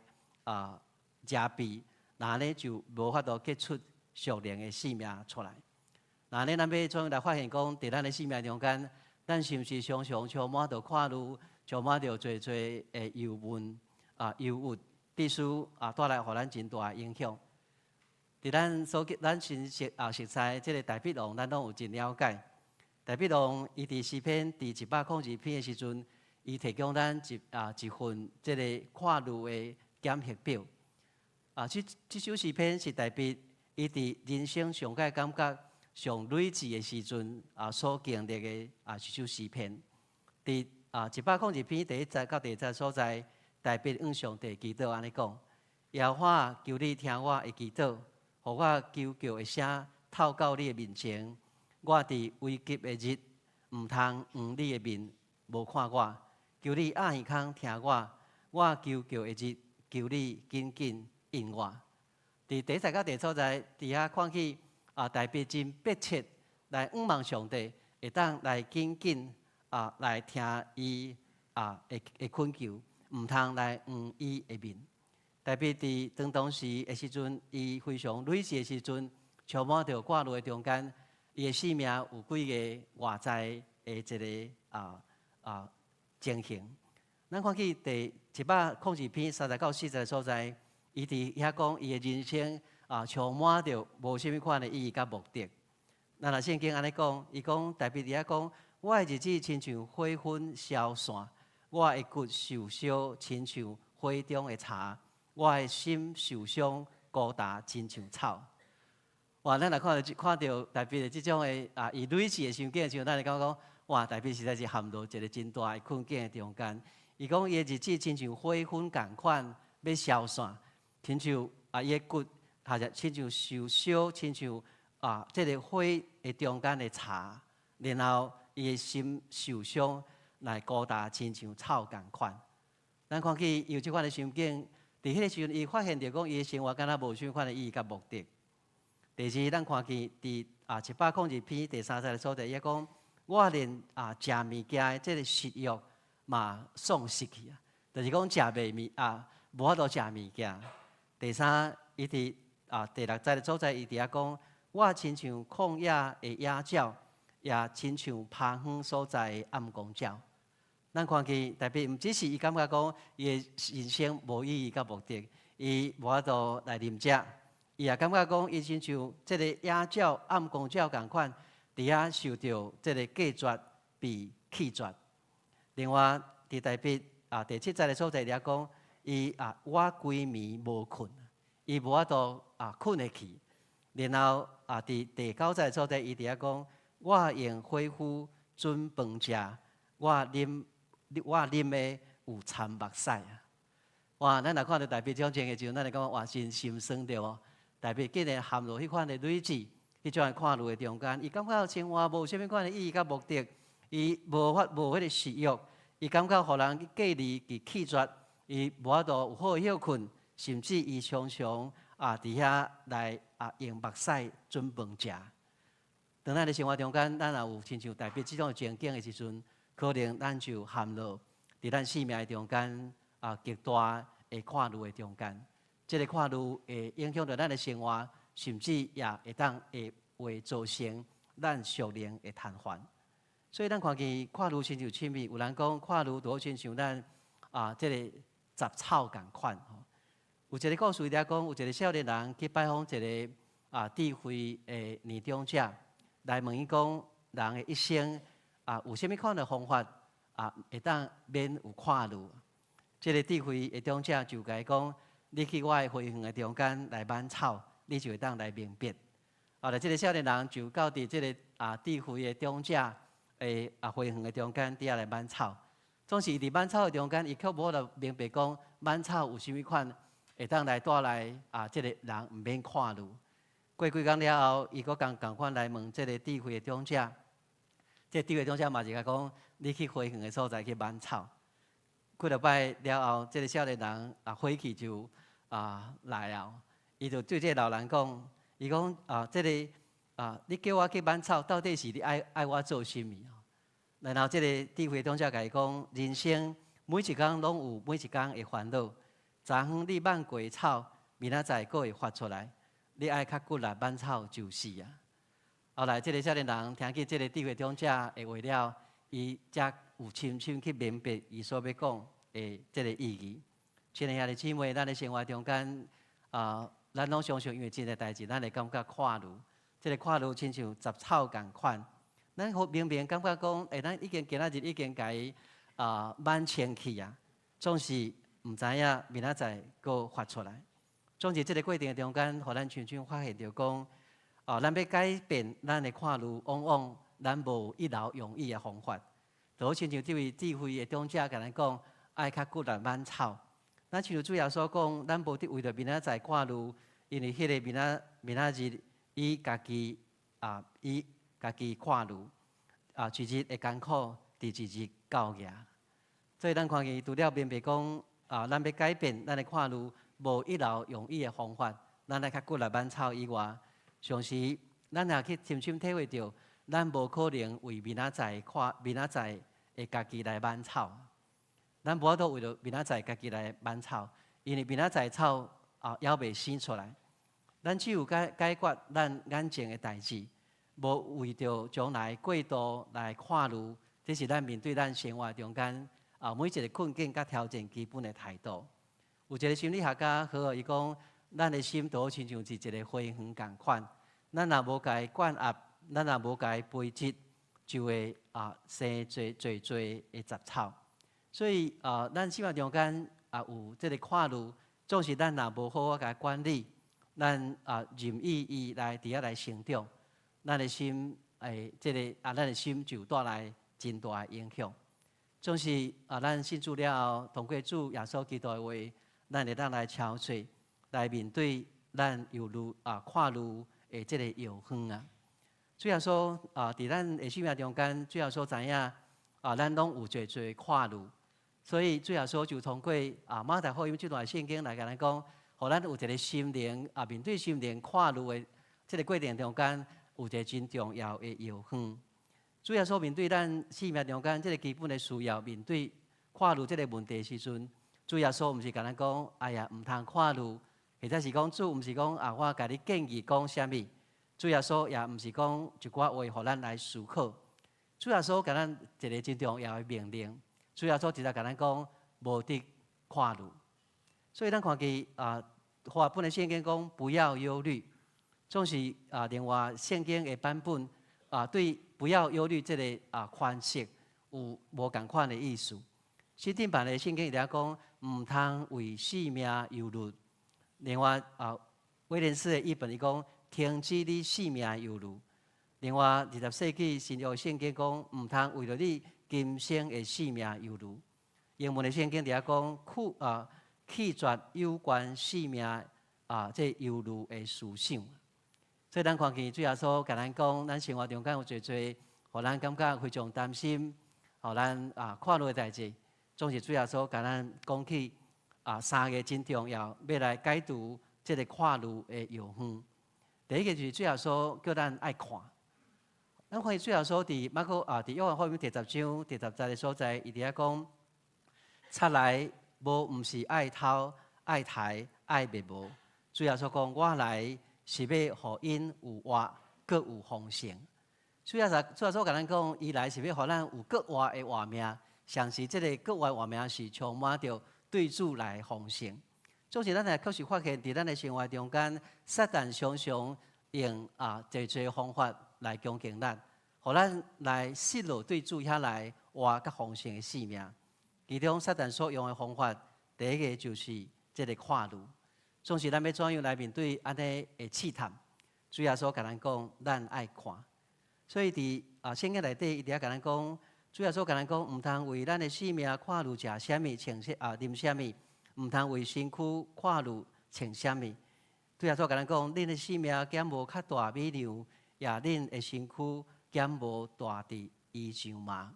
遮蔽，那按呢就無法度結出屬靈的生命出來。那按呢，咱欲怎來發現講，佇咱的生命中間，咱是毋是常常充滿著看慮，充滿著濟濟的憂悶憂鬱，必須帶來予咱真大的影響。佇咱所咱親熟熟似這个大衛王，咱攏有真了解。大衛王伊佇詩篇佇102篇的時陣，伊提供咱一份這个看慮的檢核表。這首詩篇是大衛伊佇人生上蓋感覺上累滯的時陣所經歷的一首詩篇。佇102篇第一節到第二節所在，大衛向上帝祈禱按呢講：耶和華，求你聽我的祈禱，予我求告的聲透到你的面前。我佇危急的日，毋通掩你的面，無看我。求你掩耳孔聽我，我求告的日，求你緊緊應我。佇第一節到第二所在，佇遐看起大衛真迫切來向望上帝，會當來緊緊來聽伊的懇求，毋通來掩伊的面。特別佇當當時的時陣，伊非常累死的時陣，充滿著掛慮的中間，伊的生命有幾个外在的一个情形。咱看見第102篇30到40的所在，伊佇遐講伊的人生充滿著無啥物款的意義佮目的。咱若聖經按呢講，伊講大衛佇遐講，我的日子親像火焚消散，我的骨受燒親像火中的柴，我的心受傷孤單親像草。哇！咱若看著大衛的這種的伊累死的情景的時候，咱會感覺講，哇！大衛實在是陷入一个真大的困境的中間。伊講伊的日子親像火焚仝款，欲消散，親像伊的骨，或者親像受燒，親像這个火的中間的柴，然後伊的心受傷，來孤單親像草仝款。咱看見伊有這款的心境，佇彼个時陣，伊發現著講伊的生活敢若無啥款的意義佮目的。第二，咱看見佇102篇第三節的所在，伊講我連食物件的這个食欲嘛喪失去啊，就是講食袂物無法度食物件。第三，伊佇第六節的所在，伊佇遐講，我親像曠野的野鳥，也親像拋遠所在的暗光鳥。咱看見大衛毋只是伊感覺講伊的人生無意義佮目的，伊無法度來啉食。伊也感覺講，伊親像這个野鳥、暗光鳥仝款，佇遐受著這个隔絕、被棄絕。另外，佇大衛第七節的所在，佇遐講，伊我規暝無睏，伊無法度睏會去。然後佇第九節的所在，伊佇遐講，我用火釜準飯食，我啉的有摻目屎啊！哇！咱若看著大衛這種情形時陣，咱會感覺哇，真心酸對無？大衛竟然陷入彼款的累死，彼種的看慮的中間，伊感覺生活無啥物款的意義佮目的，伊無法無彼个食欲，伊感覺予人去隔離、去棄絕，伊無法度有好的歇睏，甚至伊常常啊佇遐來啊用目屎準飯食。當咱佇生活中間，咱若有親像大衛這種情景的時陣，可能咱就陷落佇咱生命的中間啊極大的看慮的中間。這个看慮會影響著咱的生活，甚至也會當會會造成咱屬靈的癱瘓。所以咱看見看慮親像啥物，有人講看慮就好親像咱啊這个雜草仝款。有一个故事佇遐講，有一个少年人去拜訪一个啊智慧的年長者，來問伊講，人的一生啊有啥物款的方法啊會當免有看慮？這个智慧的長者就共伊講，你去我的花園的中間來挽草，你就會當來明白。後來，這个少年人就到佇這个啊智慧的長者的啊花園的中間，佇遐來挽草。總是伊佇挽草的中間，伊卻無法度明白講挽草有啥物款會當來帶來啊這个人毋免看慮。過幾工了後，伊閣仝仝款來問這个智慧的長者，這个智慧長者嘛是共伊講，你去花園的所在去挽草。幾落擺了後，這个少年人啊火氣就啊來啊，伊就對這个老人講，伊講啊，這个啊，你叫我去挽草，到底是你愛愛我做啥物？然後這个智慧長者共伊講，人生每一工攏有每一工的煩惱。昨昏你挽過草，明仔載閣會發出來。你愛較骨力挽草就是啊。後來這个少年人聽見這个智慧長者的話了，伊才有深深去明白伊所欲講的這个意義。親愛的兄弟姊妹，咱的生活中間啊，咱攏常常因為真濟代誌，咱會感覺看慮，這个看慮親像雜草仝款。咱好明明感覺講，欸，咱已經今仔日已經共伊啊挽清氣啊，總是毋知影明仔載閣發出來。總是這个過程中間，予咱深深發現著講，哦，咱欲改變咱的看慮，往往咱無一勞永逸的方法。就好親像這位智慧的長者共咱講，愛較骨力挽草。咱親像主耶穌講，咱無得為著明仔載看慮，因為彼个明仔明仔日，伊家己啊，伊家己看慮啊，一日的艱苦，佇一日夠額。所以咱看見除了明白講啊，咱欲改變咱的看慮，無一勞永逸的方法，咱愛較骨力挽草以外，同時咱也去深深體會著，咱無可能為明仔載看明仔載會家己來挽草。咱無法度為著明仔載家己來挽草，因為明仔載草啊猶未生出來。咱只有解解決咱眼前的代誌，無為著將來過度來看慮，這是咱面對咱生活中間啊每一个困境佮挑戰基本的態度。有一个心理學家好，伊講，咱的心就好親像是一个花園仝款，咱若無共伊管壓，咱若無共伊培植，就會啊生濟濟濟的雜草。所以啊，咱生活中間啊有這个看慮，總是咱若無好好共伊管理，咱啊任意伊來佇遐來成長，咱的心會這个啊，咱的心就帶來真大的影響。總是啊，咱信主了後，通過主耶穌基督的話，咱會當來超越，來面對咱憂慮啊、看慮的這个藥方啊。主耶穌啊，佇咱的生命中間，主耶穌知影啊，咱攏有濟濟看慮，所以主耶穌就通過啊馬太福音這段聖經來共咱講，予咱有一个心靈啊，面對心靈看慮的這个過程中間，有一个真重要的藥方。主耶穌面對咱生命中間這个基本的需要，面對看慮這个問題的時陣，主耶穌毋是共咱講，哎呀，毋通看慮，或者是講主毋是講啊，我共你建議講啥物。主耶穌也毋是講一寡話，予咱來思考。主耶穌共咱一个真重要的命令，主耶穌直接共咱講，無得看慮。所以咱看見啊，和合本的聖經講不要憂慮，總是啊，另外聖經的版本啊，對不要憂慮這个啊款式有無仝款的意思。新訂版的聖經伊咧講，毋通為性命憂慮。另外啊，威廉斯的譯本伊講，停止你性命憂慮。另外，20世紀新約聖經講，毋通為著你今生的性命憂慮。英文的聖經佇遐講，棄啊棄絕有關性命啊這憂慮的思想。所以咱看見主耶穌共咱講，咱生活中間有濟濟，予咱感覺非常擔心予咱啊看路的代誌，總是主耶穌共咱講起啊三个真重要，欲來解除這个看慮的藥方。第一个就是主耶穌叫咱愛看。咱看見主耶穌佇馬可啊，佇約翰福音第十章第十節的所在，伊佇遐講：賊來無毋是愛偷、愛刣、愛滅無。主耶穌講：我來是欲予𪜶有活，閣有豐盛。主耶穌共咱講，伊來是欲予咱有閣活的活命，上是這个閣活的活命是充滿著對主來的豐盛。總是咱也確實發現，佇咱的生活中間，撒旦常常用啊濟濟方法來攻擊咱，予咱來失落對主遐來活佮豐盛的性命。其中撒旦所用的方法，第一个就是這个看慮。總是咱欲怎樣來面對按呢的試探？主耶穌共咱講，咱愛看。所以佇啊聖經內底，伊佇遐共咱講，主耶穌共咱講，毋通為咱的性命看慮食啥物、穿啥啊、啉啥物，毋通為身軀看慮穿啥物。主耶穌共咱講，恁的性命敢無較大米糧，也恁的身軀敢無大佇衣裳嗎？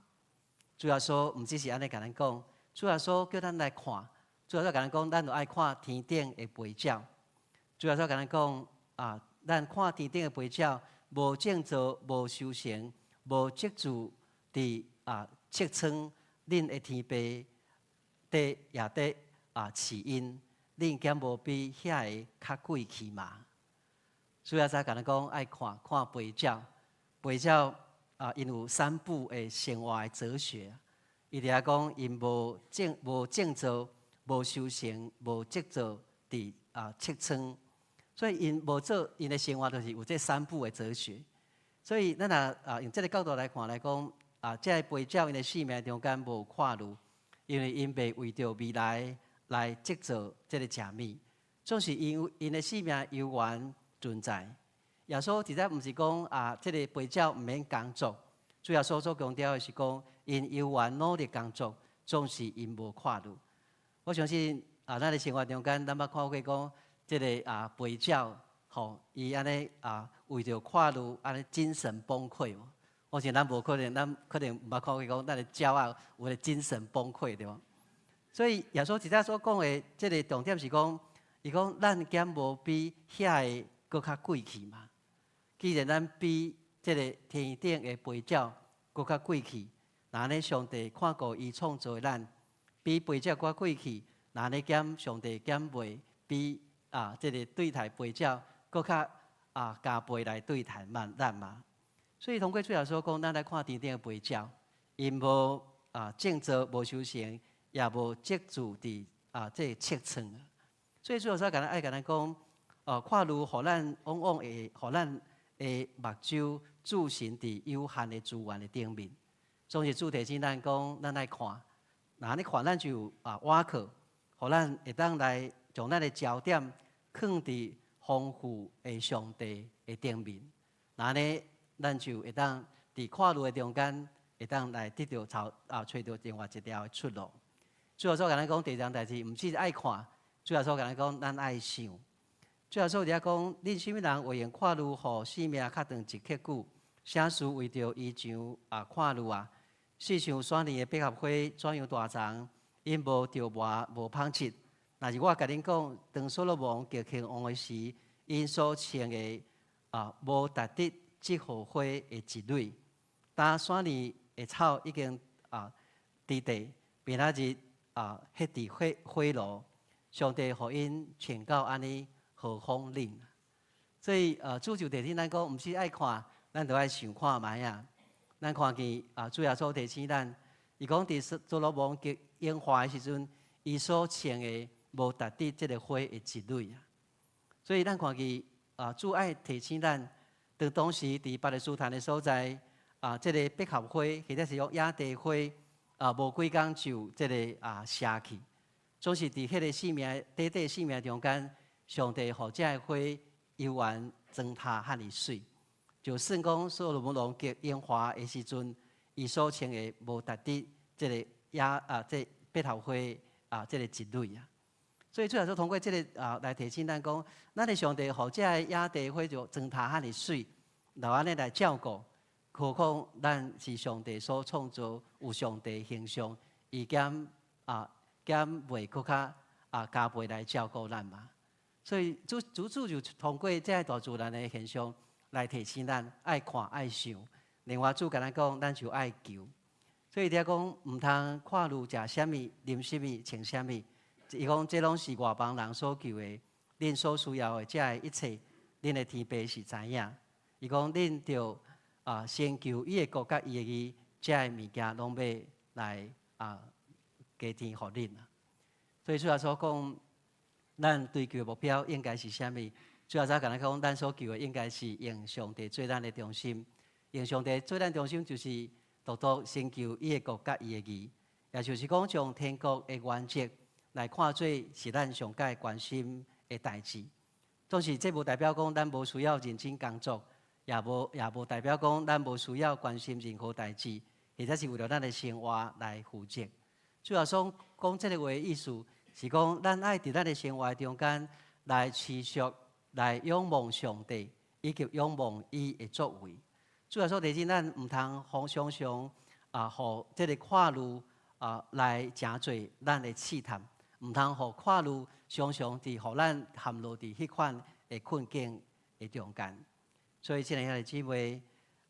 主耶穌毋只是按呢共咱講，主耶穌叫咱來看，主耶穌共咱講，咱著愛看天頂的飛鳥。主耶穌共咱講啊，咱看天頂的飛鳥，無種稻，無收成，無積聚佇啊積倉，恁的天父佇也佇啊飼𪜶，恁敢無比遐个較貴氣嗎？主耶穌共咱講，愛看看飛鳥，飛鳥啊，𪜶有三不的生活的哲學。伊佇遐講，𪜶無種稻，無收成，無積聚佇啊積倉，所以𪜶無做𪜶的生活，就是有這三不的哲學。所以咱若啊用這个角度來看來講，啊，這个飛鳥𪜶的生命中間無看慮，因為𪜶袂為著未來來積聚這个食物，總是因𪜶的生命猶原存在。耶穌佇遮毋是講啊，這个飛鳥毋免工作，主耶穌所強調的是講，𪜶猶原努力工作，總是𪜶無看慮。我相信啊，咱的生活中間，咱捌看過講，這个啊飛鳥，吼，伊按呢啊為著看慮按呢精神崩潰無？我想咱無可能，咱可能毋捌看過講，咱的鳥仔有咧精神崩潰對無？所以耶穌佇遮所講的這个重點是講，伊講咱敢無比遐个閣較貴氣嗎？既然咱比這个天頂的飛鳥閣較貴氣，若按呢上帝看顧伊創造的咱，比飛鳥閣較貴氣，若按呢敢上帝敢袂比啊這个對待飛鳥閣較啊加倍來對待咱嗎？所以通過主耶穌講，咱來看天頂的飛鳥，𪜶無啊種稻，無收成，也無積聚佇啊這个積倉。所以主耶穌共咱愛共咱講，哦，看慮予咱往往會予咱的目睭注神佇有限的資源的頂面。總是主提醒咱講，咱愛看，若按呢看，咱就有啊倚靠，予咱會當來將咱的焦點囥佇豐富的上帝的頂面。若按呢，咱就會當佇看慮的中間，會當來得著找啊，揣著另外一條的出路。主耶穌共咱講第二項代誌，毋只是愛看，主耶穌共咱講，咱愛想。主耶穌佇遐講，恁啥物人會用看慮，予性命較長一刻久？啥事為著衣裳啊看慮啊？試想山裡的百合花怎樣大叢，𪜶無著磨，無紡織。若是我共恁講，當所羅門極興旺的時，𪜶所穿的啊，無達得這荷花的一蕊。當山裡的草已經啊佇地，明仔日啊，彼佇火爐，上帝予𪜶穿到按呢，何況恁？所以主就提醒咱講，毋是愛看，咱著愛想看覓啊。咱看見啊，主耶穌提醒咱，伊講佇所羅門極榮華的時陣，伊所穿的無達得這个花的一蕊啊。所以咱看見啊，主愛提醒咱，當當時佇巴勒斯坦的所在啊，這个百合花或者是講野地花啊，無幾工就這个啊謝去，總是佇彼个生命短短生命中間，上帝予這个花猶原裝塔遐爾媠。就算講所羅門王極榮華的時陣，伊所穿的無達得這个野啊，這百合花啊，這个一蕊啊。所以主耶穌通過這个啊來提醒咱講，咱的上帝予這个野地花就裝塔遐爾媠，就按呢來照顧，何況咱是上帝所創造，有上帝形象，伊敢啊敢袂閣較啊加倍來照顧咱嘛？所以主主主就通過這个大自然的現象來提醒咱愛看愛想。另外主共咱講，咱就愛求。所以佇遐講，毋通看慮食啥物、啉啥物、穿啥物。伊講這攏是外邦人所求的，恁所需要的這个一切，恁的天父是知影。伊講恁著啊，先求伊的國佮伊的義，這个物件攏欲來啊加添予恁。所以主耶穌講，咱追求的目標應該是啥物？主耶穌共咱講，咱所求的應該是用上帝做咱的中心，用上帝做咱中心，就是獨獨先求伊的國佮伊的義，也就是講將天國的原則來看做是咱上蓋關心的代誌。總是這無代表講咱無需要認真工作。也無代表講咱無需要關心任何代誌，或者是為著咱的生活來負責。主耶穌講這个話的意思是講，咱愛佇咱的生活中間來持續來仰望上帝，以及仰望伊的作為。主耶穌提醒咱毋通予常常啊，予這个看慮啊來成做咱的試探，毋通予看慮常常佇予咱陷落佇彼款的困境的中間。所以，親愛兄弟姊妹，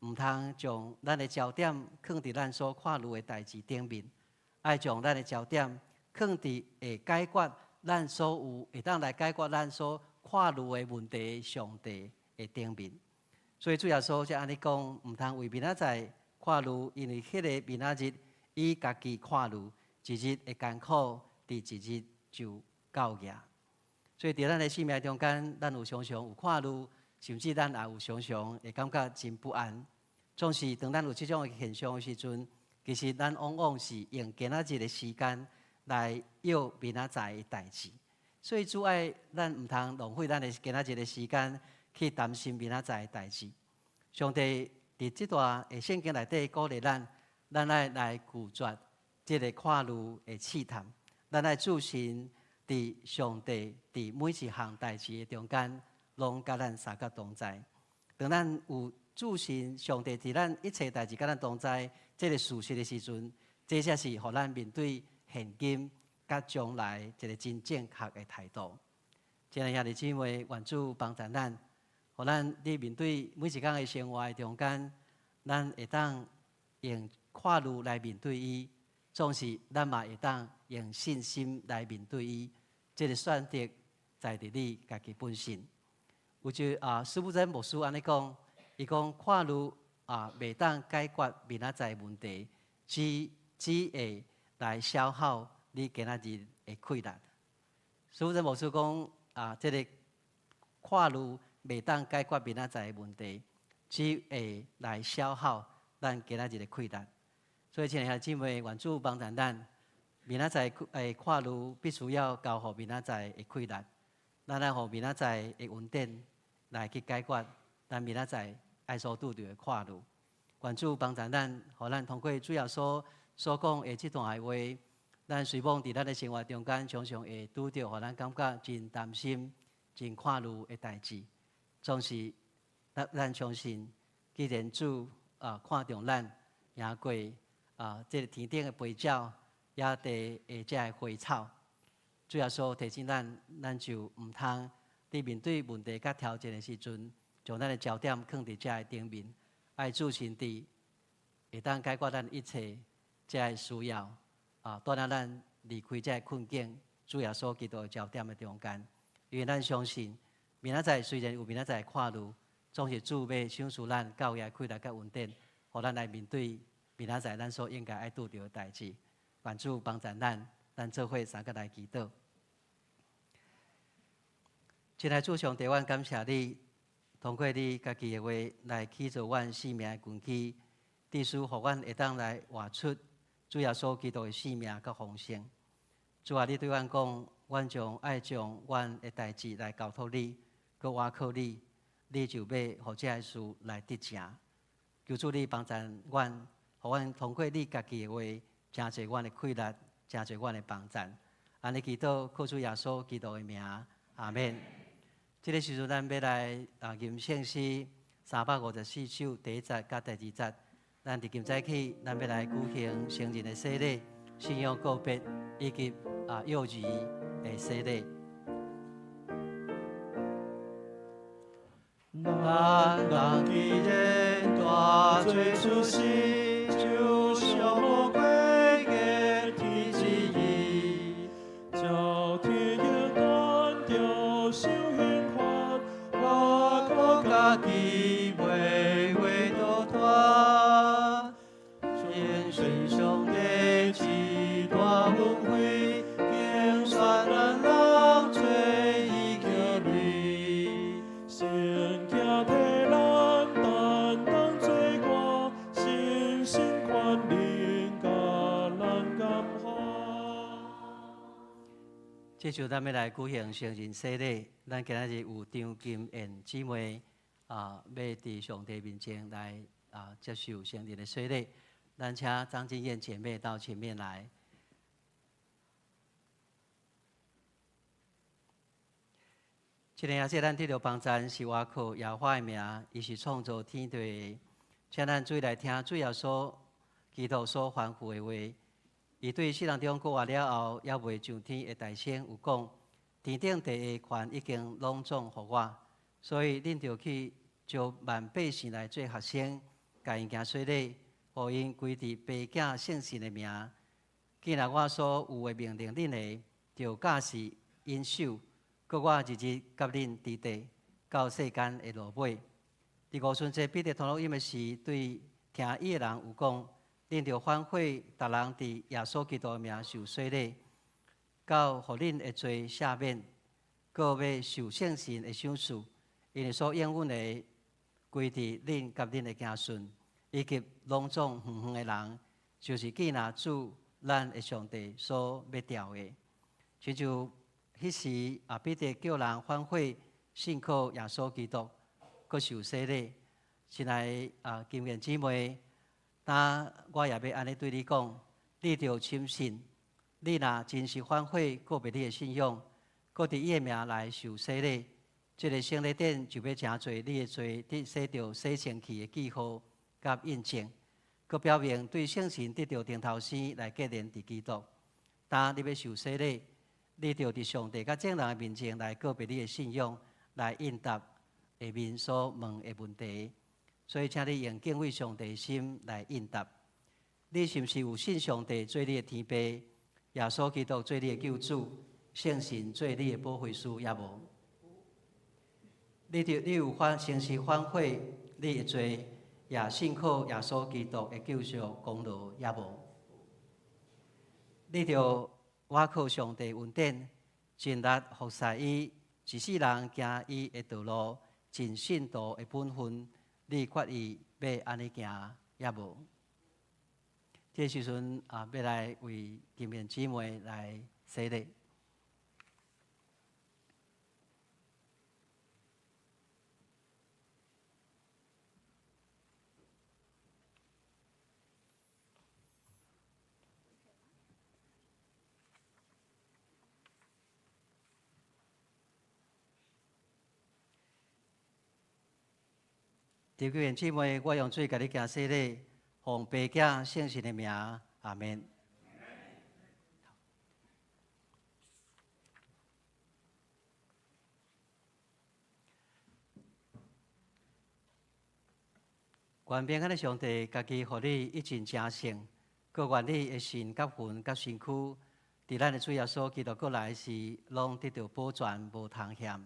毋通將咱的焦點囥佇咱所看慮的代誌頂面，愛將咱的焦點囥佇會解決咱所有會當來解決咱所看慮的問題上帝的頂面。所以主耶穌才按呢講，毋通為明仔載看慮，因為彼个明仔日伊家己看慮，一日的艱苦，佇一日就夠額。所以佇咱的生命中間，咱有常常有看慮。甚至咱也有常常會感覺真不安。總是當咱有這種的現象的時陣，其實咱往往是用今仔日的時間來約明仔載的代誌。所以主愛咱毋通浪費咱的今仔日的時間去擔心明仔載的代誌。上帝佇這段的聖經內底鼓勵咱，咱愛來拒絕這个看慮的試探，咱愛注神佇上帝佇每一項代誌的中間，攏佮咱相佮同在。當咱有注信上帝佇咱一切代誌佮咱同在這个事實的時陣，這才是予咱面對現今佮將來一个真正確的態度。親愛兄弟姊妹，願主幫助咱，予咱佇面對每一工的生活的中間，咱會當用看慮來面對伊，總是咱嘛會當用信心來面對伊。這个選擇在佇你家己本身。有一啊，司布真牧師按呢講，伊講看慮啊，袂當解決明仔載問題，只會來消耗你今仔日的氣力。司布真牧師講啊，這个看慮袂當解決明仔載的問題，只會來消耗咱今仔日的氣力。所以，親愛兄弟姊妹，願主幫助咱，明仔載的看慮必須要交予明仔載的氣力。咱愛予明仔載的恩典來去解決咱明仔載愛所拄著的看慮。願主幫助咱，予咱通過主耶穌所講的這段的話，咱雖罔佇咱的生活中間，常常會拄著予咱感覺真擔心、真看慮的代誌。總是咱相信，既然主啊看重咱，贏過啊這个天頂的飛鳥，野地的這个花草。主耶穌提醒咱，咱就毋通佇面對問題佮挑戰的時陣，將咱的焦點囥佇這个頂面，愛注神佇會當解決咱一切這个需要，啊，帶領咱離開這个困境。主耶穌基督的焦點的中間，因為咱相信，明仔載雖然有明仔載的看慮，總是主欲賞賜咱夠額氣力佮恩典，予咱來面對明仔載咱所應該愛拄著的代誌。願主幫助咱，咱做伙三個來祈禱。親愛主上帝，阮感謝你，通過你家己的話來起造阮生命的根基，致使予阮會當來活出主耶穌基督的生命佮豐盛。主啊，你對阮講，阮將愛將阮的代誌來交託你，閣倚靠你，你就欲予這个事來得成。求主你幫助阮，予阮通過你家己的話，成就阮的氣力，成就阮的幫助。按呢祈禱，靠主耶穌基督的名，阿免。這个時陣，咱欲來啊吟聖詩354首第一節佮第二節。咱佇今早起，咱欲來舉行成人的洗禮、信仰告別以及幼兒的洗禮。咱人既然大罪出世，就像魔鬼的天之意，照天眼看著受刑罰，我靠家己袂會逃脫。相信上帝至大恩惠，揀選咱人做伊兒女。神行替咱擔當罪過，深深權能共咱感化。這就咱欲來舉行成人洗禮，咱今仔日有張金燕姊妹欲佇上帝面前來接受成人的洗禮。咱請張金燕姐妹到前面來。這個也是咱得著幫贊，是倚靠耶和華的名，伊是創造天地的。請咱注意來聽主耶穌基督所吩咐的話。伊對世人中復活了後，猶未上天的大聲有講：天頂地下權已經攏總予我，所以恁著去招萬百姓來做學生，共𪜶行洗禮，予𪜶歸佇父子聖神的名。既然我所有的命令恁的，著教示𪜶守。閣我日日佮恁佇佇，到世間的落尾。佇五旬節彼得傳福音的時，對聽伊的人有講：恁著反悔，逐人佇耶穌基督的名受洗禮，到予恁的罪赦免，閣欲受聖神的賞賜，因為所應允的歸佇恁佮恁的子孫，以及攏總遠遠的人，就是既若主咱的上帝所欲召的。親像彼時彼得叫人反悔，信靠耶穌基督，閣受洗禮。親愛的金燕姊妹，今我也欲按呢對你講，你著深信，你若真實反悔，告別你的信仰，閣佇伊的名來受洗禮，這个聖禮典就欲成做你的罪得洗著洗清去的記號佮印證，閣表明對聖神得著重頭生來結連佇基督。當你欲受洗禮，你著佇上帝佮眾人的面前來告別你的信仰，來應答下面所問的問題。所以，請你用敬畏上帝的心來應答。你是毋是有信上帝做你的天父，耶穌基督做你的救主，聖神做你的保惠師，抑無？你有反誠實反悔你的罪，也信靠耶穌基督的救贖功勞，抑無？你著倚靠上帝恩典，盡力服侍伊，一世人行伊的道路，盡信徒的本分。你決意欲按呢行，抑無？這時陣欲來為金燕姊妹來洗禮。張金燕姊妹，我用水共你行洗禮，奉父子聖神的名，阿們。願平安的上帝，家己予你一盡成聖，閣願你的心佮魂佮身軀，佇咱的主耶穌基督閣來時，攏得著保全，無通嫌。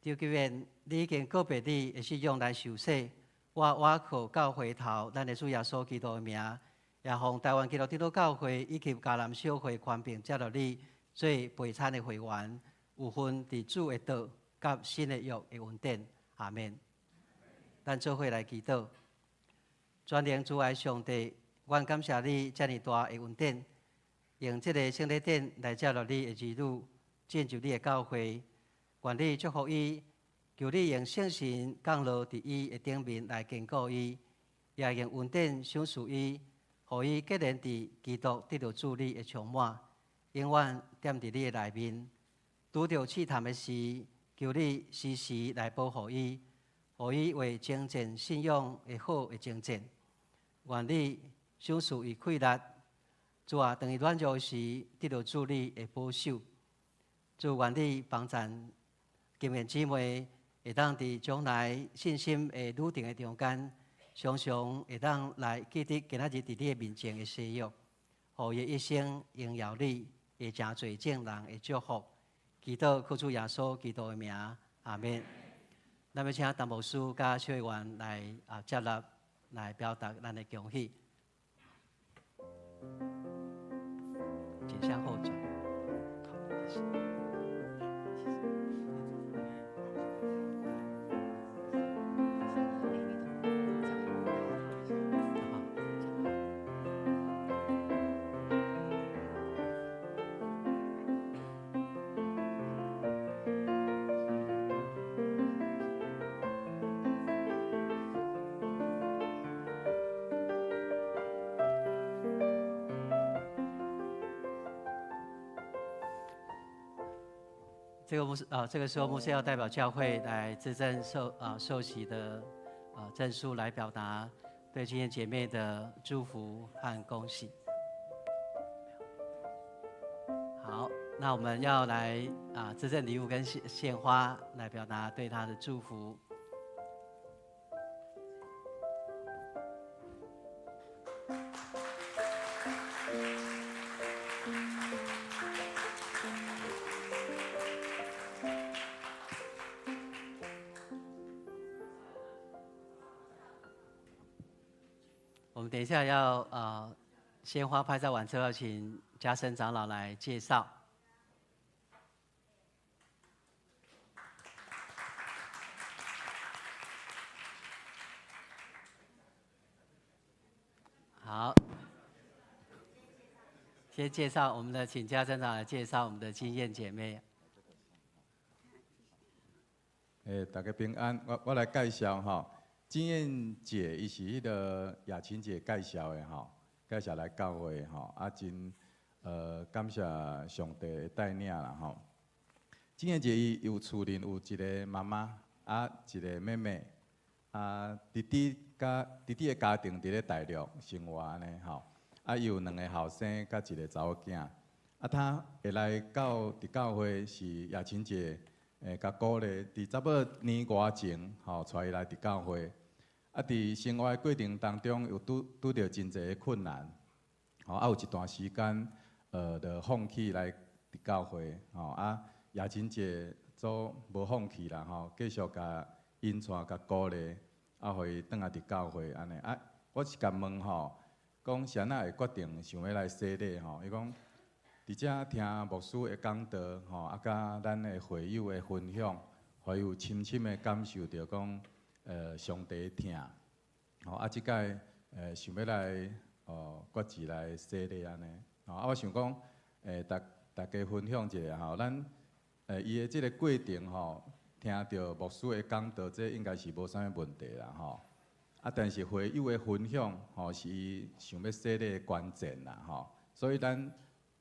張金燕，你已經告別你的信仰來受洗，我倚靠教會頭，咱的主耶穌基督的名，也奉台灣基督長老教會以及嘉南小會權柄接納你做陪餐的會員，有份佇主的道佮新的約的恩典。阿們。咱做伙來祈禱，全能慈愛上帝，阮感謝你遮爾大的恩典，用這个聖禮典來接納你的兒女進入你的教會。願你祝福伊，求你用聖神降落佇伊的頂面來堅固伊，也用恩典賞賜伊，予伊結連佇基督得著主你的充滿，永遠踮佇你的內面。拄著試探的時，求你時時來保護伊，予伊為征戰信仰的好的征戰。願你賞賜伊氣力，主啊，當伊軟弱時，得著主你的保守。主願你幫贊金燕姊妹，會當佇將來信心的旅程的中間，常常會當來記得今仔日佇你的面前的誓約，予伊一生榮耀你，會誠濟眾人的祝福。祈禱靠主耶穌基督的名，阿門。咱欲請陳牧師佮小議員來接納，來表達咱的恭喜。請向後轉。好，謝謝。這個牧師啊，這個時候牧師要代表教會來致贈受洗的證書，來表達對今天姐妹的祝福和恭喜。好，那我們要來致贈禮物跟獻花，來表達對她的祝福。我們等一下要鮮花拍照完之後，請嘉生長老來介紹。好，先介紹我們的，請嘉生長來介紹我們的金燕姐妹。大家平安，我來介紹哈。金燕姐，伊是彼个雅琴姐介紹的吼，介紹來教會吼，真感謝上帝的帶領啦吼。金燕姐伊有厝裡有一个媽媽，一个妹妹，弟弟佮弟弟的家庭佇咧大陸生活按呢吼，伊有兩个後生佮一个查某囝，他會來到佇教會是雅琴姐。共鼓勵，佇差不多年外前，吼，帶伊來佇教會。佇生活的過程當中，有拄著真濟的困難，吼，有一段時間，就放棄來佇教會，吼，雅琴姐做無放棄啦，吼，繼續共𪜶帶共鼓勵，予伊轉來佇教會按呢。我是共問吼，講是按怎會決定想欲來洗禮吼？伊講。佇遮聽牧師的講道，吼，佮咱的會友的分享，予伊有深深的感受著講，上帝疼，吼，這擺想欲來，決志來洗禮按呢，吼，我想講，大家分享一下吼，咱，伊的這个過程吼，聽著牧師的講道，這應該是無啥物問題啦，吼，但是會友的分享，吼，是伊想欲洗禮的關鍵啦，吼，所以咱。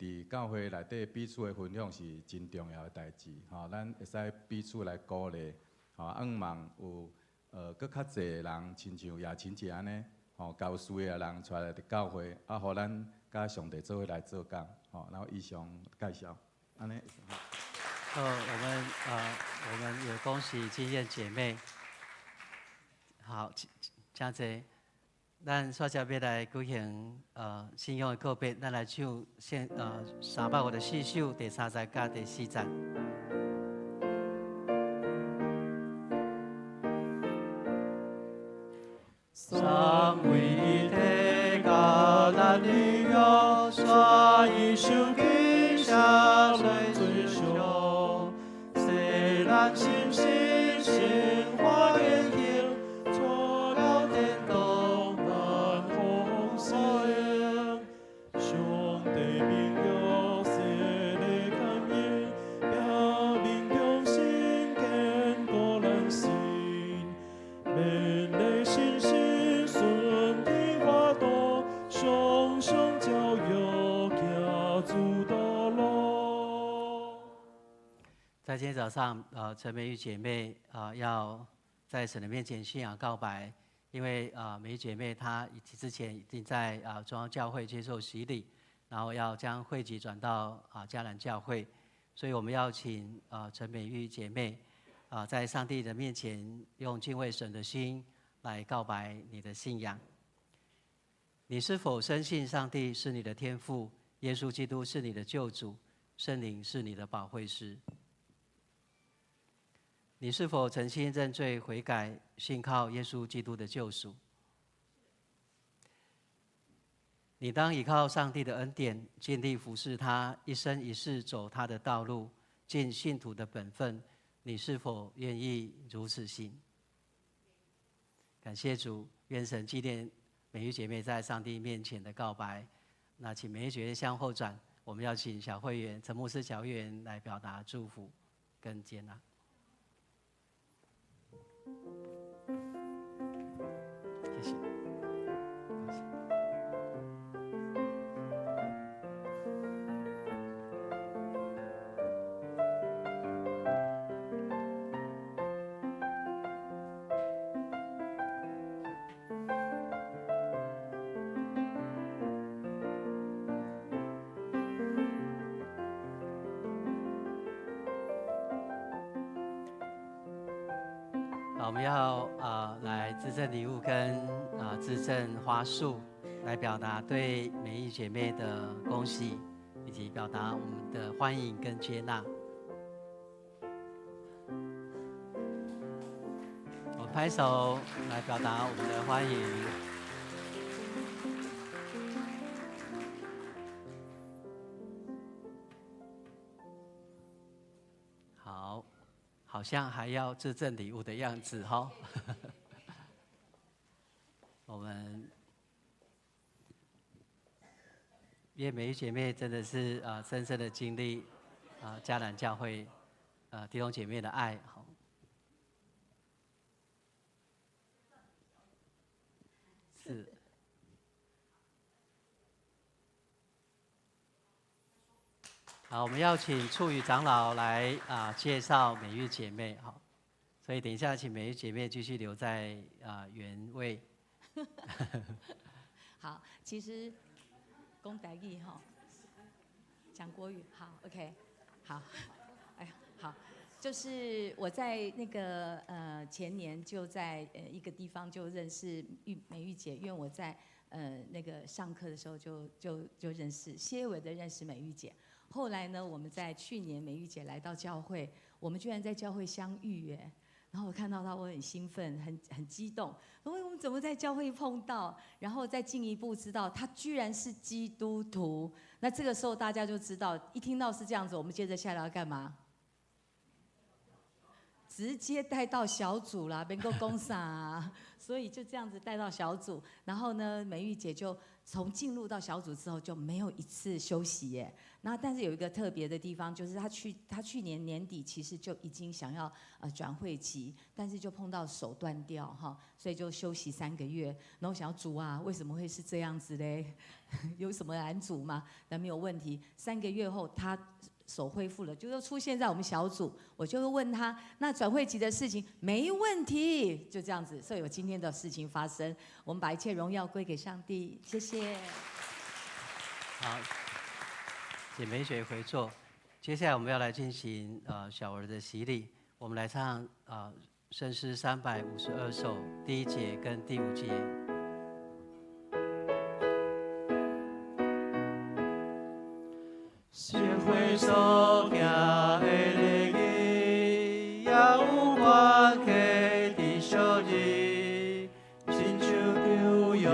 佇教會內底彼此的分享是真重要的代誌，吼，咱會使彼此來鼓勵，吼，向望有閣較濟人，親像雅琴姐按呢，吼，有需要的人帶來佇教會，予咱佮上帝做伙來做工，吼，然後以上介紹，按呢。我們也恭喜金燕姐妹。好，誠濟。咱煞接欲來舉行信仰的告白，咱來唱聖354首第三節佮第四節。三位一體佮咱立約，煞以受驚嚇來尊崇，使咱信心生活言行，帶到天堂難豐盛。上帝明約洗禮勘驗，表明忠心堅固咱心，勉勵信心順天法度，常常照約行主道路。在今天早上，陳美玉姐妹要在神的面前信仰告白。因為啊，美玉姐妹她之前已經在啊中央教會接受洗禮，然後要將會籍轉到啊迦南教會，所以我們要請啊陳美玉姐妹啊在上帝的面前用敬畏神的心來告白你的信仰。你是否深信上帝是你的天父，耶穌基督是你的救主，聖靈是你的保惠師？你是否誠心認罪悔改，信靠耶穌基督的救贖？你當依靠上帝的恩典，盡力服侍他，一生一世走他的道路，盡信徒的本分。你是否願意如此行？感謝主，願神紀念美玉姐妹在上帝面前的告白。那請美玉姐妹向後轉，我們要請小會員陳牧師小會員來表達祝福跟接納。謝謝。我們要來致贈禮物跟致贈花束，來表達對美玉姐妹的恭喜，以及表達我們的歡迎跟接納。我拍手來表達我們的歡迎。好。好像還要致贈禮物的樣子哈，我們因為美玉姐妹真的是啊深深的經歷啊迦南教會啊弟兄姐妹的愛，好，是。好，我們要請處宇長老來啊介紹美玉姐妹，好，所以等一下請美玉姐妹繼續留在啊原位。好，其實講台語哈，講國語，好，OK，好，哎呀，好，就是我在那個前年就在一個地方就認識美玉姐，因為我在那個上課的時候就認識，些微的認識美玉姐。後來呢，我們在去年美玉姐來到教會，我們居然在教會相遇耶！然後我看到她，我很興奮，很激動。因為我們怎麼在教會碰到？然後再進一步知道她居然是基督徒。那這個時候大家就知道，一聽到是這樣子，我們接着下來要幹嘛？直接帶到小組啦，免閣講啥？所以就這樣子帶到小組。然後呢，美玉姐就從進入到小組之後就沒有一次休息耶。那但是有一個特別的地方，就是她去年年底其實就已經想要轉會籍，但是就碰到手斷掉哈，所以就休息3個月。然後想要主啊，為什麼會是這樣子嘞？有什麼攔阻嗎？但沒有問題。3個月後，她手恢復了，就又出現在我們小組。我就會問他，那轉會籍的事情沒問題，就這樣子。所以有今天的事情發生，我們把一切榮耀歸給上帝，謝謝。好，請美雪回座。接下來我們要來進行小兒的洗禮，我們來唱聖詩352首第1節跟第5節。社會所行的禮儀，也有關係佇小日，親像舊約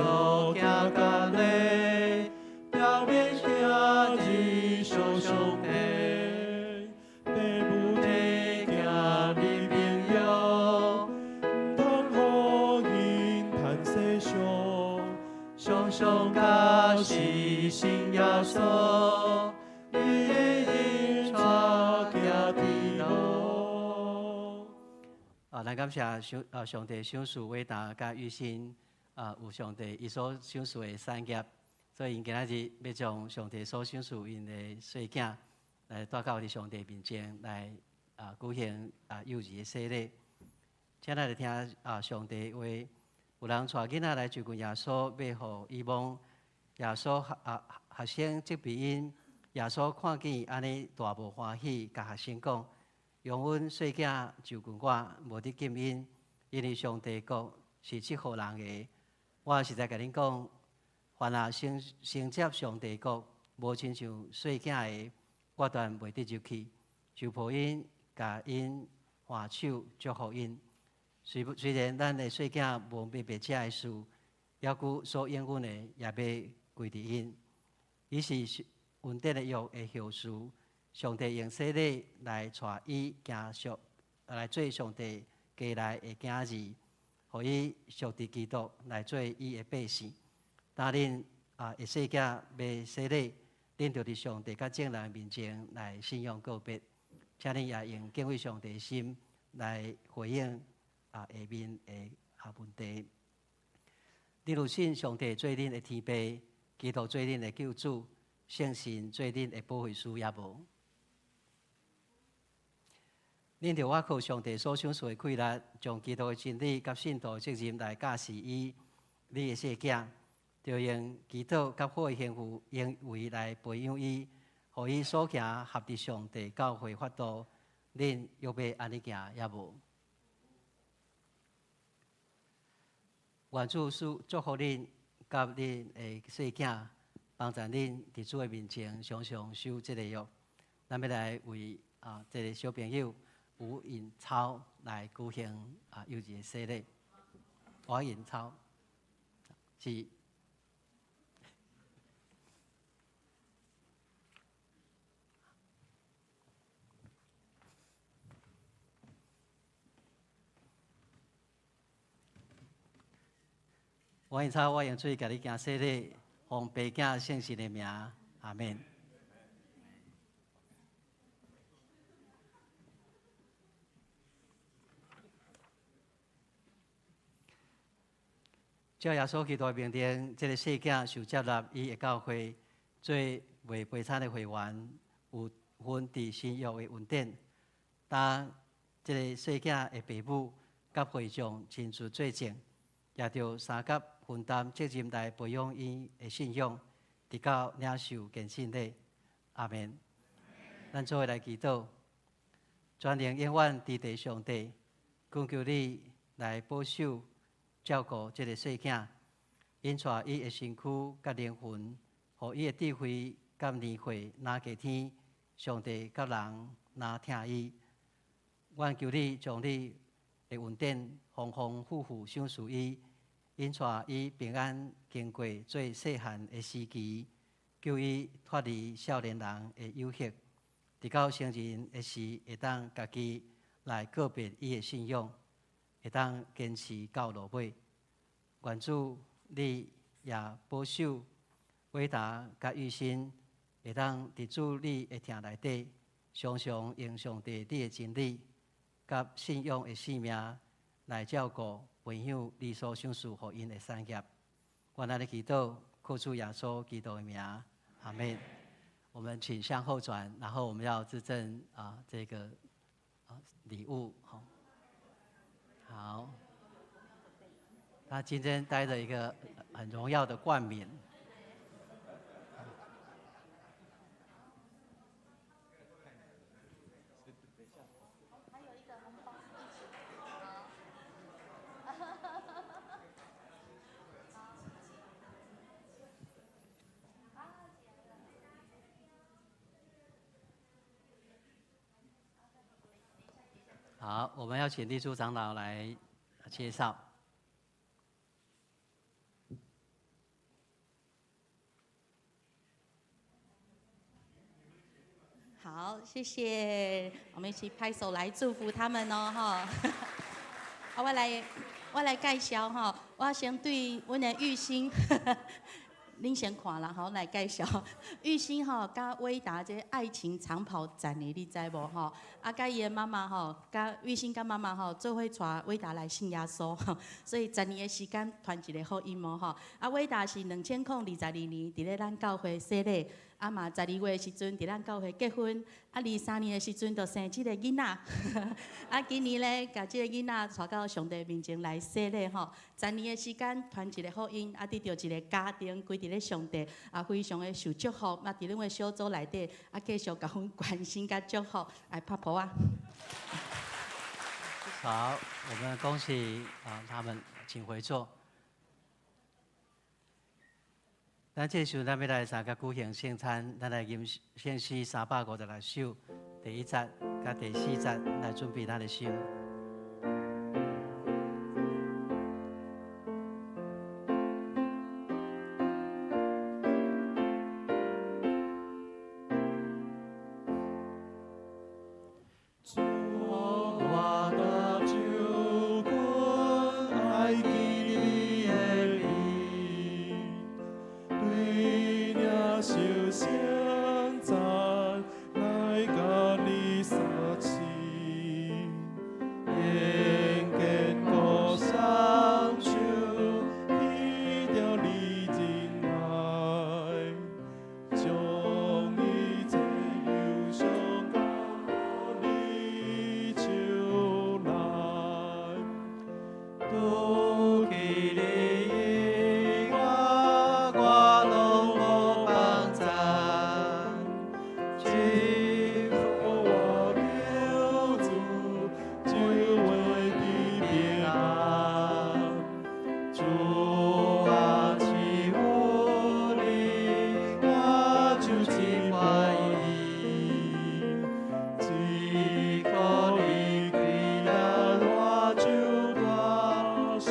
行割禮，表面兄弟相相的，父母的囝儿朋友，毋通予𪜶趁世上，常常假是信耶穌。啊，咱感謝上帝賞賜偉達佮玉心啊，有上帝伊所賞賜的產業，所以𪜶今仔日欲將上帝所賞賜𪜶的細囝來帶到佇上帝面前來啊舉行啊幼兒的洗禮。請咱來聽啊上帝話。有人帶囡仔來就近耶穌，欲予伊摸。耶穌啊學生責備𪜶，耶穌看見按呢大無歡喜，共學生講：容阮細囝就近我，無得禁𪜶，因為上帝國是這號人的。我實在共恁講，凡若承接上帝國，無親像細囝的，決斷袂得入去。就抱𪜶，共𪜶挽手祝福𪜶。雖然咱的細囝無明白這个事，猶閣所應允的也欲歸佇𪜶。伊是恩典的約的後嗣，上帝用洗禮來帶伊行上，來做上帝家內的囝兒，予伊屬佇基督來做伊的百姓。當恁啊的細囝欲洗禮，恁著佇上帝佮眾人面前來信仰告別，請恁也用敬畏上帝的心來回應啊下面的啊問題。恁有信上帝做恁的天父，基督做恁的救主，聖神做恁的保惠師，猶無？恁著倚靠上帝所賞賜的氣力，將基督的真理佮信徒責任來教示伊，你的細囝，著用祈禱佮好的行為來培養伊，予伊所行合佇上帝教會法度。恁欲按呢行，猶無？願主賜祝福恁佮恁的細囝，幫助恁佇主的面前常常守這个約。咱欲來為啊這个小朋友吳穎超來舉行啊幼兒的洗禮。吳穎超是。吳穎超，我用水共你行洗禮，奉父子聖神的名，阿們。照耶穌基督的命令，這个細囝受接納伊的教會做袂悲慘的會員，有份佇新約的恩典。當這个細囝的爸母佮會眾親自做證，也著相佮分擔責任來培養𪜶的信仰，直到領受堅信禮。阿們。咱做伙來祈禱，全能永遠至大上帝，懇求你來保守照顧這个細囝，引帶伊的身軀佮靈魂，予伊的智慧佮年歲若加添，上帝佮人若疼伊。願求你將你的恩典豐豐富富賞賜伊，引帶伊平安經過做細漢的時期，救伊脫離少年人的誘惑，直到成人的時，會當家己來告別伊的信仰，會當堅持到落尾。願主你也保守偉達佮玉心，會當佇主你的疼內底，常常用上帝你的真理佮信仰的生命來照顧、培養你所賞賜予𪜶的產業。阮按呢祈禱，靠主耶穌基督的名，阿們。我們請向後轉，然後我們要致贈啊這個啊禮物，好。好。他今天帶著一個很榮耀的冠冕。好，我們要請麗珠長老來介紹。好，謝謝，我們一起拍手來祝福他們哦，哈。啊，我來介紹哈，我先對阮的玉心，恁先看啦，吼，來介紹玉心吼，佮偉達這愛情長跑站的，你知無吼？啊，佮伊的媽媽吼，佮玉心佮媽媽吼，做伙帶偉達來信耶穌，所以十年的時間傳一个福音哦吼。啊，偉達是2022年佇咧咱教會洗禮，啊嘛12月的時陣佇咱教會結婚，啊23年的時陣就生這個囡仔，啊今年咧共這個囡仔帶到上帝面前來洗禮吼，10年的時間傳一個福音，啊得著一個家庭歸佇咧上帝，啊非常的受祝福，啊佇阮的小組內底，啊繼續共阮關心佮祝福，來拍噗仔。好，我們恭喜啊，他們請回座。咱這時陣，咱欲來相共舉行聖餐，咱來吟聖詩356首，第一節佮第四節來準備咱的心。主我的救君，愛記你的名，對領受聖餐來共你相契，用堅固雙手提著你仁愛，將一切憂傷交你手內。除去你以外，我攏無幫贊。祝福我救主，就會的平安。主啊，賜予你，我就真歡喜。只靠你歸來，我就大勝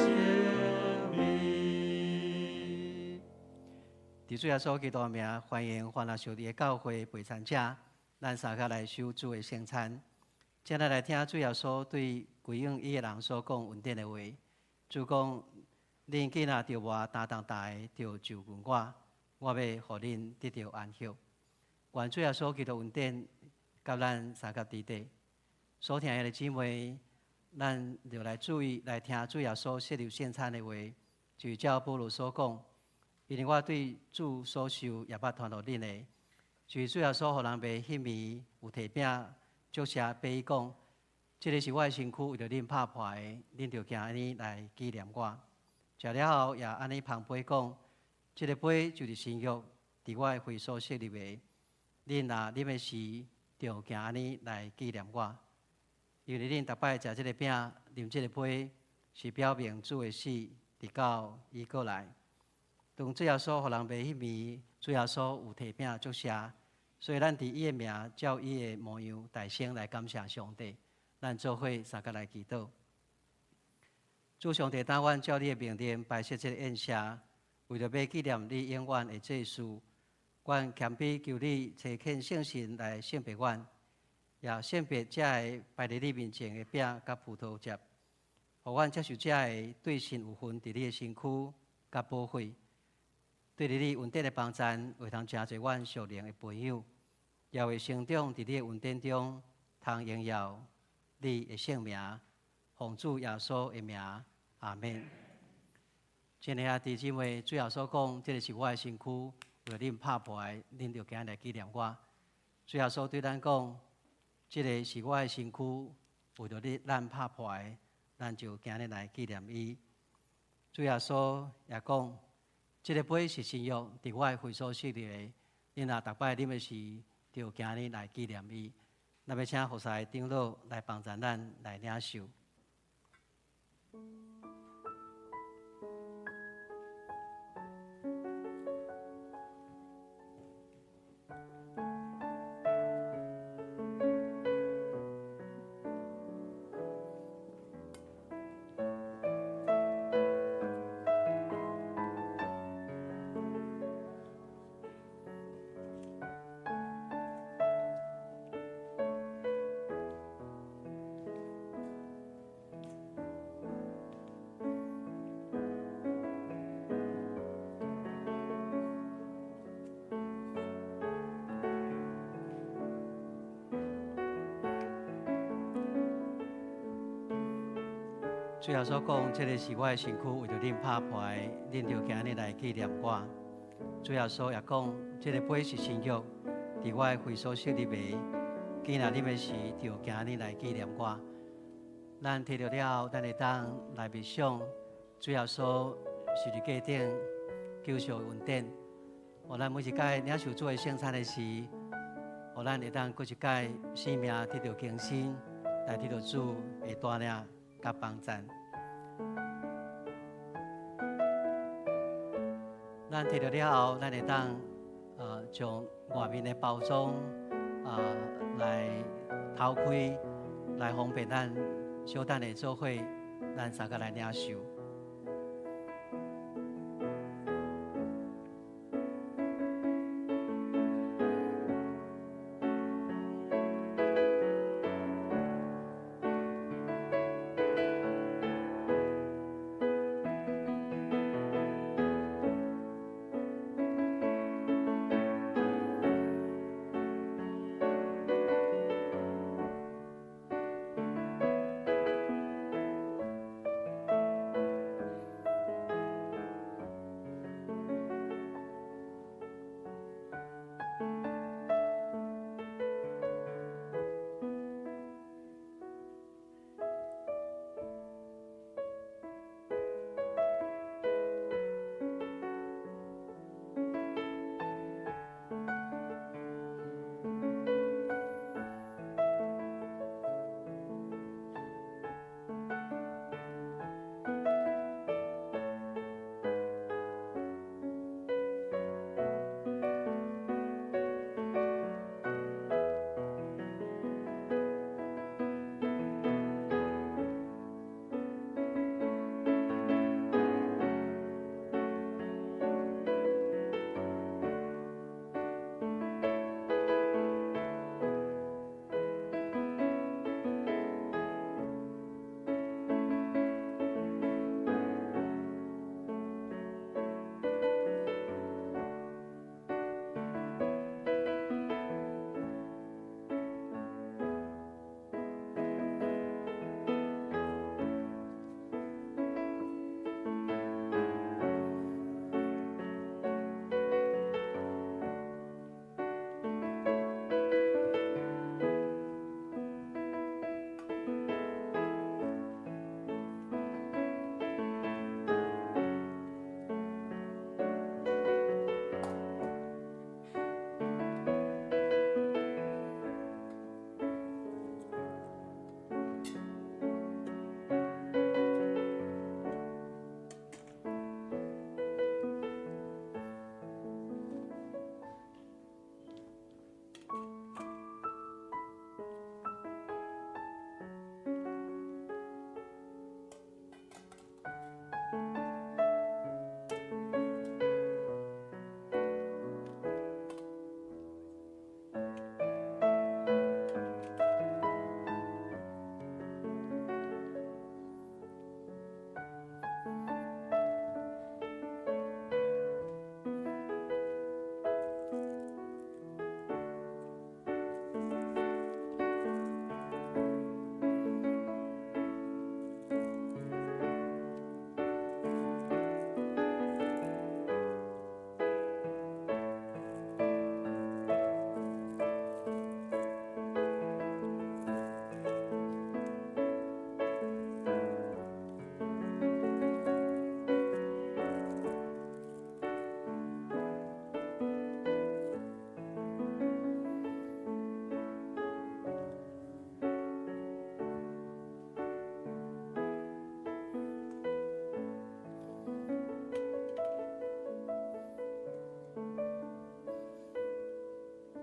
利。佇主耶穌基督的名，歡迎歡樂上帝的教會陪餐者，咱相共來守主的聖餐。接下來聽主耶穌對歸仰伊的人所講恩典的話。主講：恁囝若著無擔當大的，就就近我，我欲予恁得著安息。願主耶穌基督恩典，佮咱相共佇底。所聽的姊妹，咱就來注意來聽主耶穌設立聖餐的話，就照保羅所講。因為我對主所受也捌傳予恁的，就是主耶穌予人賣彼暝有提餅祝謝，擘講：這个是我的身軀，為著恁拍破的，恁著行按呢來紀念我。食了後也按呢捧杯講：這个杯就是新約，佇我的血所設立的。恁若啉的時，著行按呢來紀念我。因為恁逐擺食這个餅、啉這个杯，是表明主的死，直到伊閣來。當主耶穌予人賣彼暝，主耶穌有提餅祝謝，所以咱佇伊的名，照伊的模樣，大聲來感謝上帝。咱做伙相共來祈禱。主上帝，當阮照你的命令擺設這个宴席，為著欲紀念你永遠的祭事，阮謙卑求你差遣聖神來聖別阮，也聖別這个擺佇你面前的餅佮葡萄汁，予阮接受這个對神有份佇你的身軀佮寶血。對佇你恩典的幫贊，會通誠濟阮屬靈的培養，也會成長佇你的恩典中，通榮耀你的聖名，奉主耶穌的名，阿們。親愛的弟兄姊妹，主耶穌講，這个是我的身軀，為恁拍破的，恁著行來紀念我。主耶穌對咱講，這个是我的身軀，為著你咱拍破的，咱就行來紀念伊。主耶穌也講，這个杯是新約，佇我的血所設立的。恁若逐擺啉的時，就行呢來紀念伊。咱欲請服侍長老來幫助咱來領受。主耶穌講，這个是我的身軀，為著恁拍破的，恁著行呢來紀念我。主耶穌也講，這个杯是新約，佇我的血所設立的，囝若啉的時，就行呢來紀念我。咱提著了後，咱會當來默想主耶穌十字架頂救贖恩典。予咱每一擺領受主的聖餐的時，予咱會當閣一擺生命得著更新，來得著主的帶領佮幫贊。咱提著了後，咱會當將外面的包裝來掏開，來方便咱小等下做伙，咱三個來領受。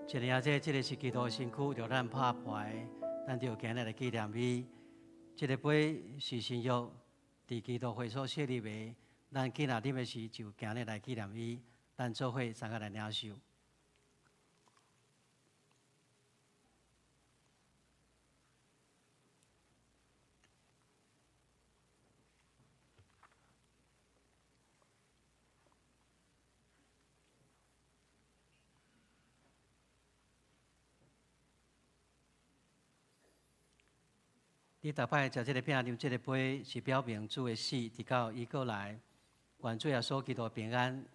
一年啊，這个是基督身軀，著咱拍破，咱就今日來紀念伊。這个杯是新約，佇基督血所設立的，咱今仔啉的時就今日來紀念伊，咱做伙三個來領受。你逐擺食這个餅、啉這个杯，是表明主的死，直到伊閣來。願主耶穌基督平安，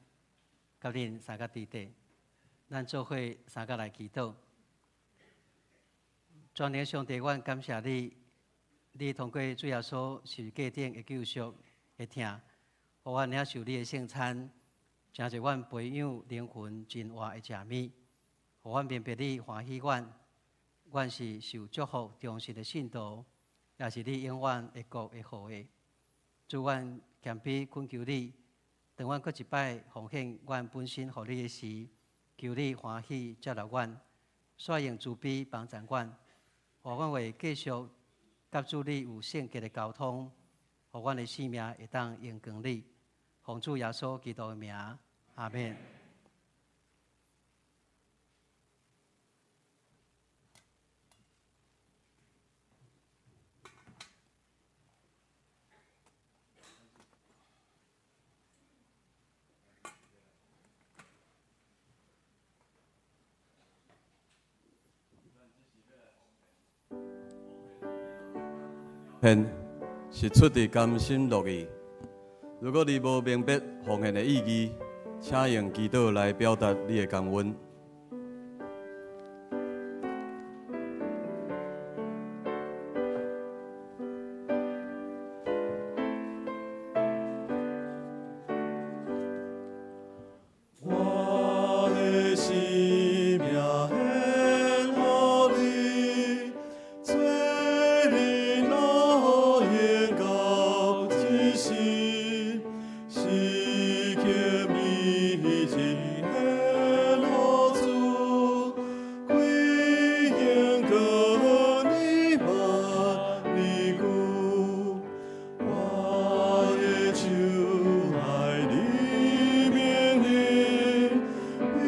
佮恁相佮伫底，咱做伙相佮來祈禱。全能上帝，阮感謝你，你通過主耶穌十字架頂的救贖的疼，予阮領受你的聖餐，成做阮培養靈魂真活的食物，予阮明白你歡喜阮，阮是受祝福忠實的信徒，也是你永遠的國的後裔。主，阮謙卑懇求你，當阮閣一擺奉獻阮本身予你的時，求你歡喜接納阮，煞用慈悲幫助阮，予阮會繼續佮主你有聖潔的交通，予阮的生命會當榮光你。奉主耶穌基督的名，阿們。獻是出自甘心樂意。如果你無明白奉獻的意義，請用祈禱來表達你的感恩。我的生命獻予你，做你路永到這世，時刻銘記獻予主，歸榮過你萬年久。我的手愛你命令，為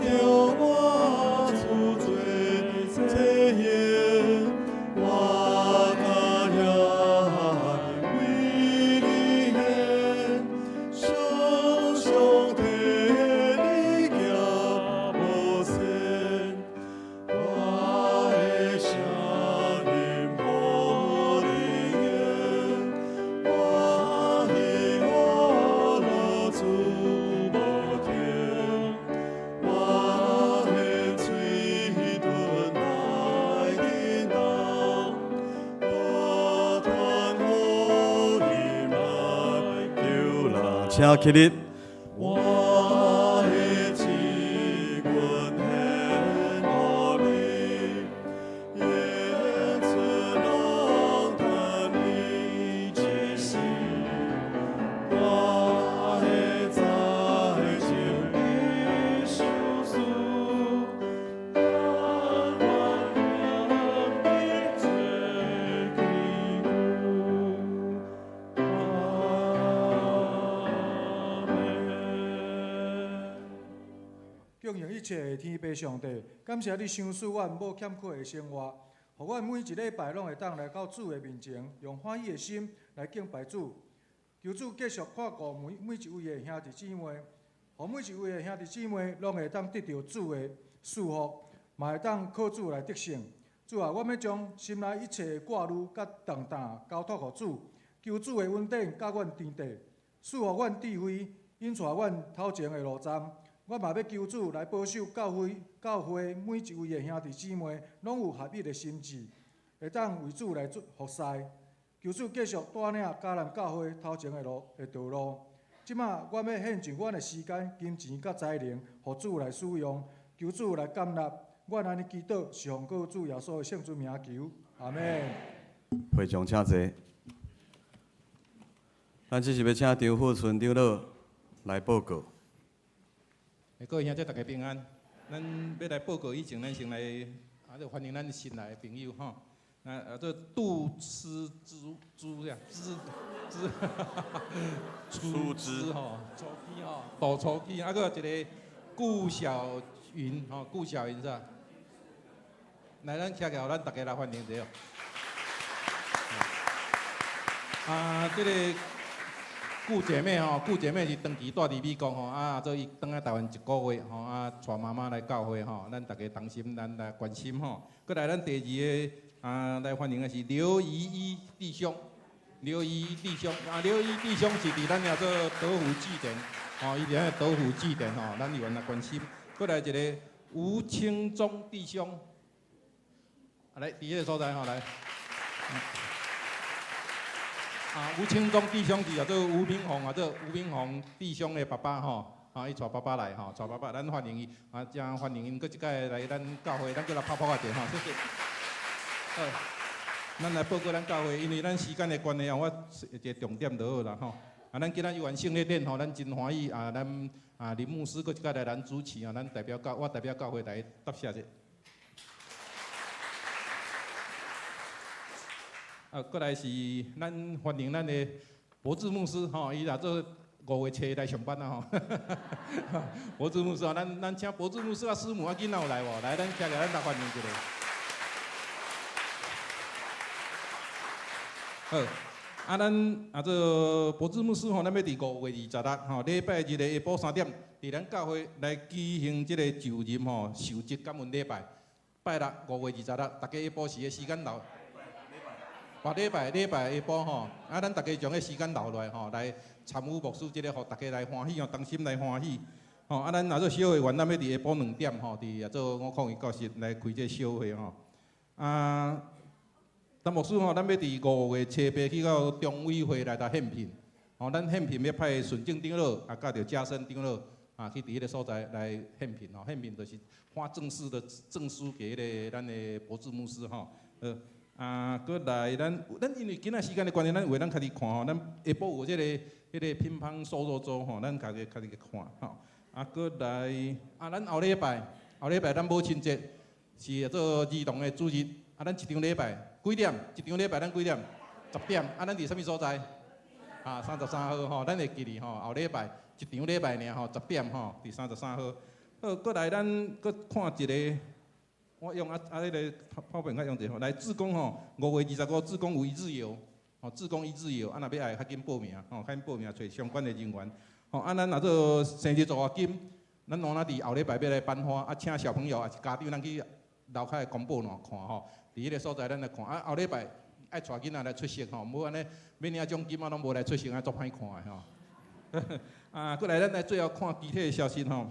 著我主做祭獻，我甘願為你獻，常常替你行無線，我的聲音予你聽，歡喜歡樂主無停，我的嘴唇來叮當，我傳福音來救人。請起立。我的志願獻予你，延存攏趁你一世，我的財情已相輸，但願你做基久。阿們。供應一切的天父上帝，感謝你賞賜阮無欠缺的生活，予阮每一禮拜攏會當來到主的面前，用歡喜的心來敬拜主。求主繼續看顧每一位的兄弟姊妹，予每一位的兄弟姊妹攏會當得著主的賜福，嘛會當靠主來得勝。主啊，我欲將心內一切的掛慮佮重擔交託予主，求主的恩典佮阮佇底，賜予阮智慧，引帶阮頭前的路站。我嘛欲求主來保守教會每一位的兄弟姊妹，攏有合一的心志，會當為主來做服侍。求主繼續帶領迦南教會頭前的路的道路。這馬我欲獻上阮的時間、金錢佮才能，予主來使用。求主來感納。阮按呢祈禱，是奉靠主耶穌的聖尊名求，阿們。會眾請坐。咱這是欲請張富春長老來報告。各位兄弟，大家平安。咱欲來報告以前，咱先來就歡迎咱新來的朋友吼。那這杜思之之呀，之之出之吼，初起吼，杜初起，閣有一個顧小雲吼，顧小雲是吧？來，咱徛起來，咱大家來歡迎者。啊，這個顧姐妹吼，顧姐妹是長期住佇美國吼，啊，做伊轉來台灣一個月吼，啊，帶媽媽來教會吼，咱大家同心，咱來關心吼。閣來，咱第二个啊，來歡迎的是劉怡一弟兄，劉怡一弟兄啊，劉怡一弟兄是佇咱遐做德福據點，吼，伊佇遐德福祭典吼，咱有緣來關心。閣來一个吳清忠弟兄，啊來，佇彼个所在吼來。啊，吳清忠弟兄是叫做吳明宏啊，做吳明宏弟兄的爸爸吼，啊，伊帶爸爸來吼，帶爸爸，咱歡迎伊，啊，真歡迎𪜶閣一擺來咱教會，咱閣來拍噗仔者吼，謝謝。好，咱來報告咱教會，因為咱時間的關係啊，我一個重點就好啦吼。啊，咱今仔有完聖禮典吼，咱真歡喜啊，咱啊林牧師閣一擺來咱主持啊，咱代表教，我代表教會來答謝者。啊，閣來是咱歡迎咱的博智牧師吼，伊若做5月7來上班啊吼。博智牧師啊，咱咱請博智牧師啊師母啊囡仔有來無？來，咱徛起來，咱來歡迎一下。好，啊，咱啊做博智牧師吼，咱欲佇5月26吼，禮拜日的下晡3點，佇咱教會來舉行這个就任吼受職感恩禮拜。拜六5月26，逐家下晡時的時間留。別禮拜禮拜下晡吼，啊，咱逐家將彼時間留落來吼，來參與牧師這个，予逐家來歡喜吼，同心來歡喜。吼，啊，咱若做小會員，咱欲佇下晡2點吼，佇啊做501教室來開這个小會吼。啊，陳牧師吼，咱欲佇5月7去到中委會來來獻聘。吼，咱獻聘欲派順正長老啊，佮著嘉生長老啊，去佇彼个所在來獻聘吼。獻聘就是發正式的證書給彼個咱的博智牧師吼。啊，閣來咱咱因為今仔時間的關係，咱有的咱家己看吼，咱下晡有這个彼个乒乓手術組吼，咱家己家己去看吼。啊，閣來啊，咱後禮拜後禮拜咱母親節是做兒童的主日，啊，咱一場禮拜幾點？一場禮拜咱幾點？10點。啊，咱佇啥物所在？啊，33號吼，咱會記得吼，後禮拜一場禮拜爾吼，10點吼，佇33號。好，閣來咱閣看一个。我用啊啊，彼个泡片較用者吼，來志工吼，5月25志工有一日遊，吼，志工一日遊，啊若欲愛較緊報名，吼，較緊報名揣相關的人員，吼，啊咱若做生日助學金，咱攏仔佇後禮拜欲來頒發，啊請小朋友抑是家長，咱去樓跤的公布欄看吼，佇彼个所在咱來看，啊後禮拜愛帶囡仔來出席吼，無按呢欲領獎金啊攏無來出席，啊足歹看的吼。啊，閣來咱來最後看其他的消息吼，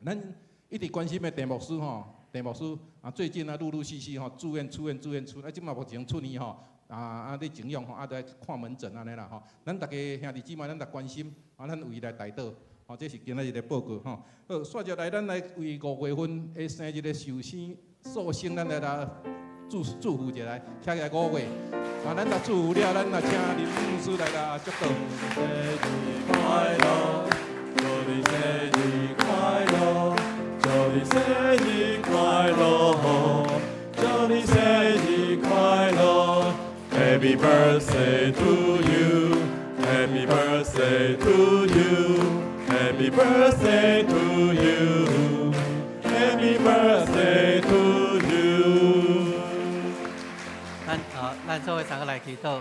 咱一直關心的鄭牧師吼。鄭牧師啊，最近啊，陸陸續續吼住院、出院、住院、出，啊，這馬目前出院吼，啊啊，咧靜養吼，啊，在看門診按呢啦吼。咱逐家兄弟姊妹，咱來關心，啊，咱為伊來代禱，吼，這是今仔日的報告吼。好，煞著來，咱來為5月份的生日的壽星壽星，咱來來祝祝福一下，來，徛起來五月，啊，咱來祝福了，咱來請林牧師來來祝禱。生日快樂，祝你生日快樂。祝你生日快樂，祝你生日快樂，Happy birthday to you，Happy birthday to you，Happy birthday to you，Happy birthday to you。咱啊，咱做伙三个來祈禱。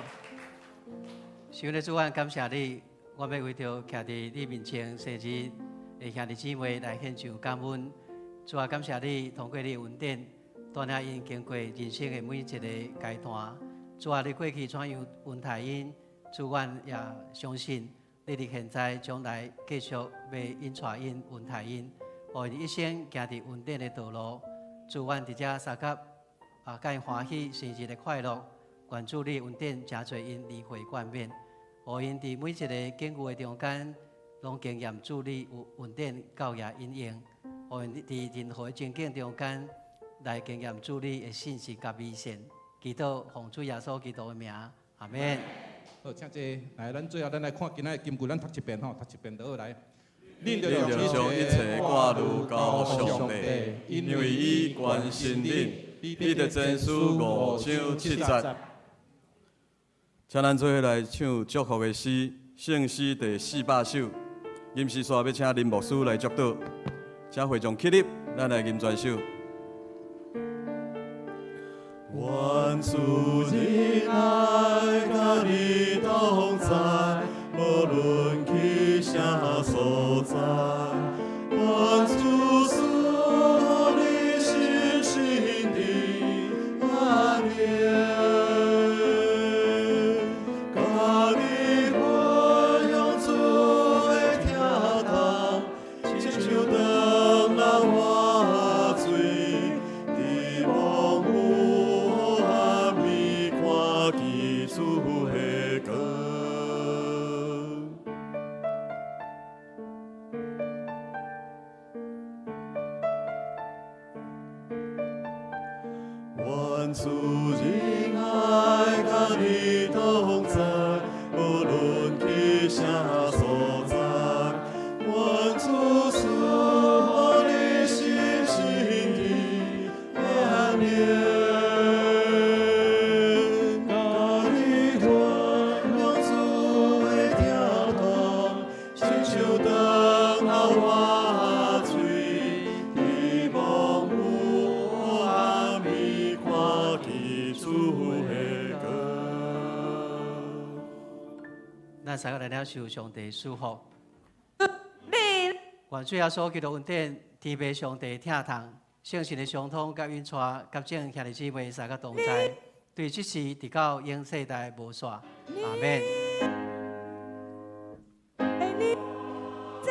上帝主啊，感謝你，我欲為著徛佇你面前生日的兄弟姊妹來獻上感恩。主啊，感謝你通過你的恩典，帶領𪜶經過人生的每一個階段。主啊，你過去怎樣恩待𪜶，主，阮也相信你佇現在將來繼續欲引帶𪜶、恩待𪜶，予𪜶一生行佇恩典的道路。主，阮佇遮相佮啊，佮𪜶歡喜生日的快樂，願主你的恩典誠濟𪜶年歲冠冕，予𪜶佇每一个境遇的中間，攏經驗主你有恩典教掖引用，予𪜶佇任何的情境中間來經驗主你的信實佮美善。祈禱奉主耶穌基督的名，阿們。好，請坐。來，咱最後咱來看今仔的金句，咱讀一遍吼，讀一遍就好來。恁著將一切掛慮交予上帝，因為伊關心恁。彼得前書5章7節。請咱做伙來唱祝福的詩，聖詩第400首。吟詩煞欲請林牧師來祝禱，請會眾起立，咱來吟全首。願主仁愛佮你同在，無論去啥所在。願主賜予你信心的安寧，佮你分享主的疼痛，像長流活水，伫茫无暗暝看见主的光。愿主仁爱佮你同在，无论去啥所在。愿主赐予你心身体安宁，佮你分享主的疼痛，亲像長流活水，伫茫無暗暝看見主的光。咱三个來領受上帝賜福。願主耶穌基督恩典、天父上帝疼痛、聖神的相通佮引帶，佮眾兄弟姊妹三個同在，對這時直到永世代無煞。阿們。你在。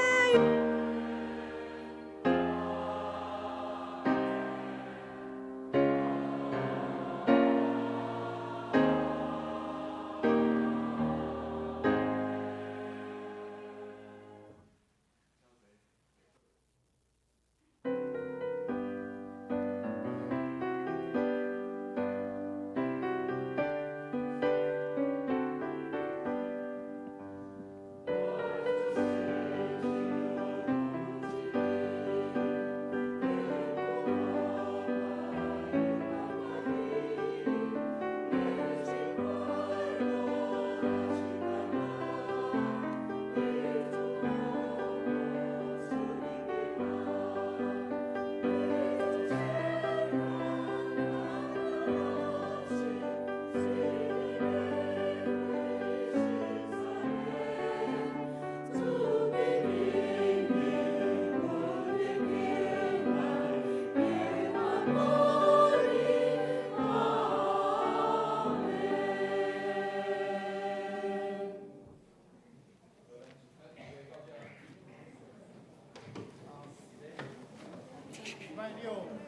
禮拜六。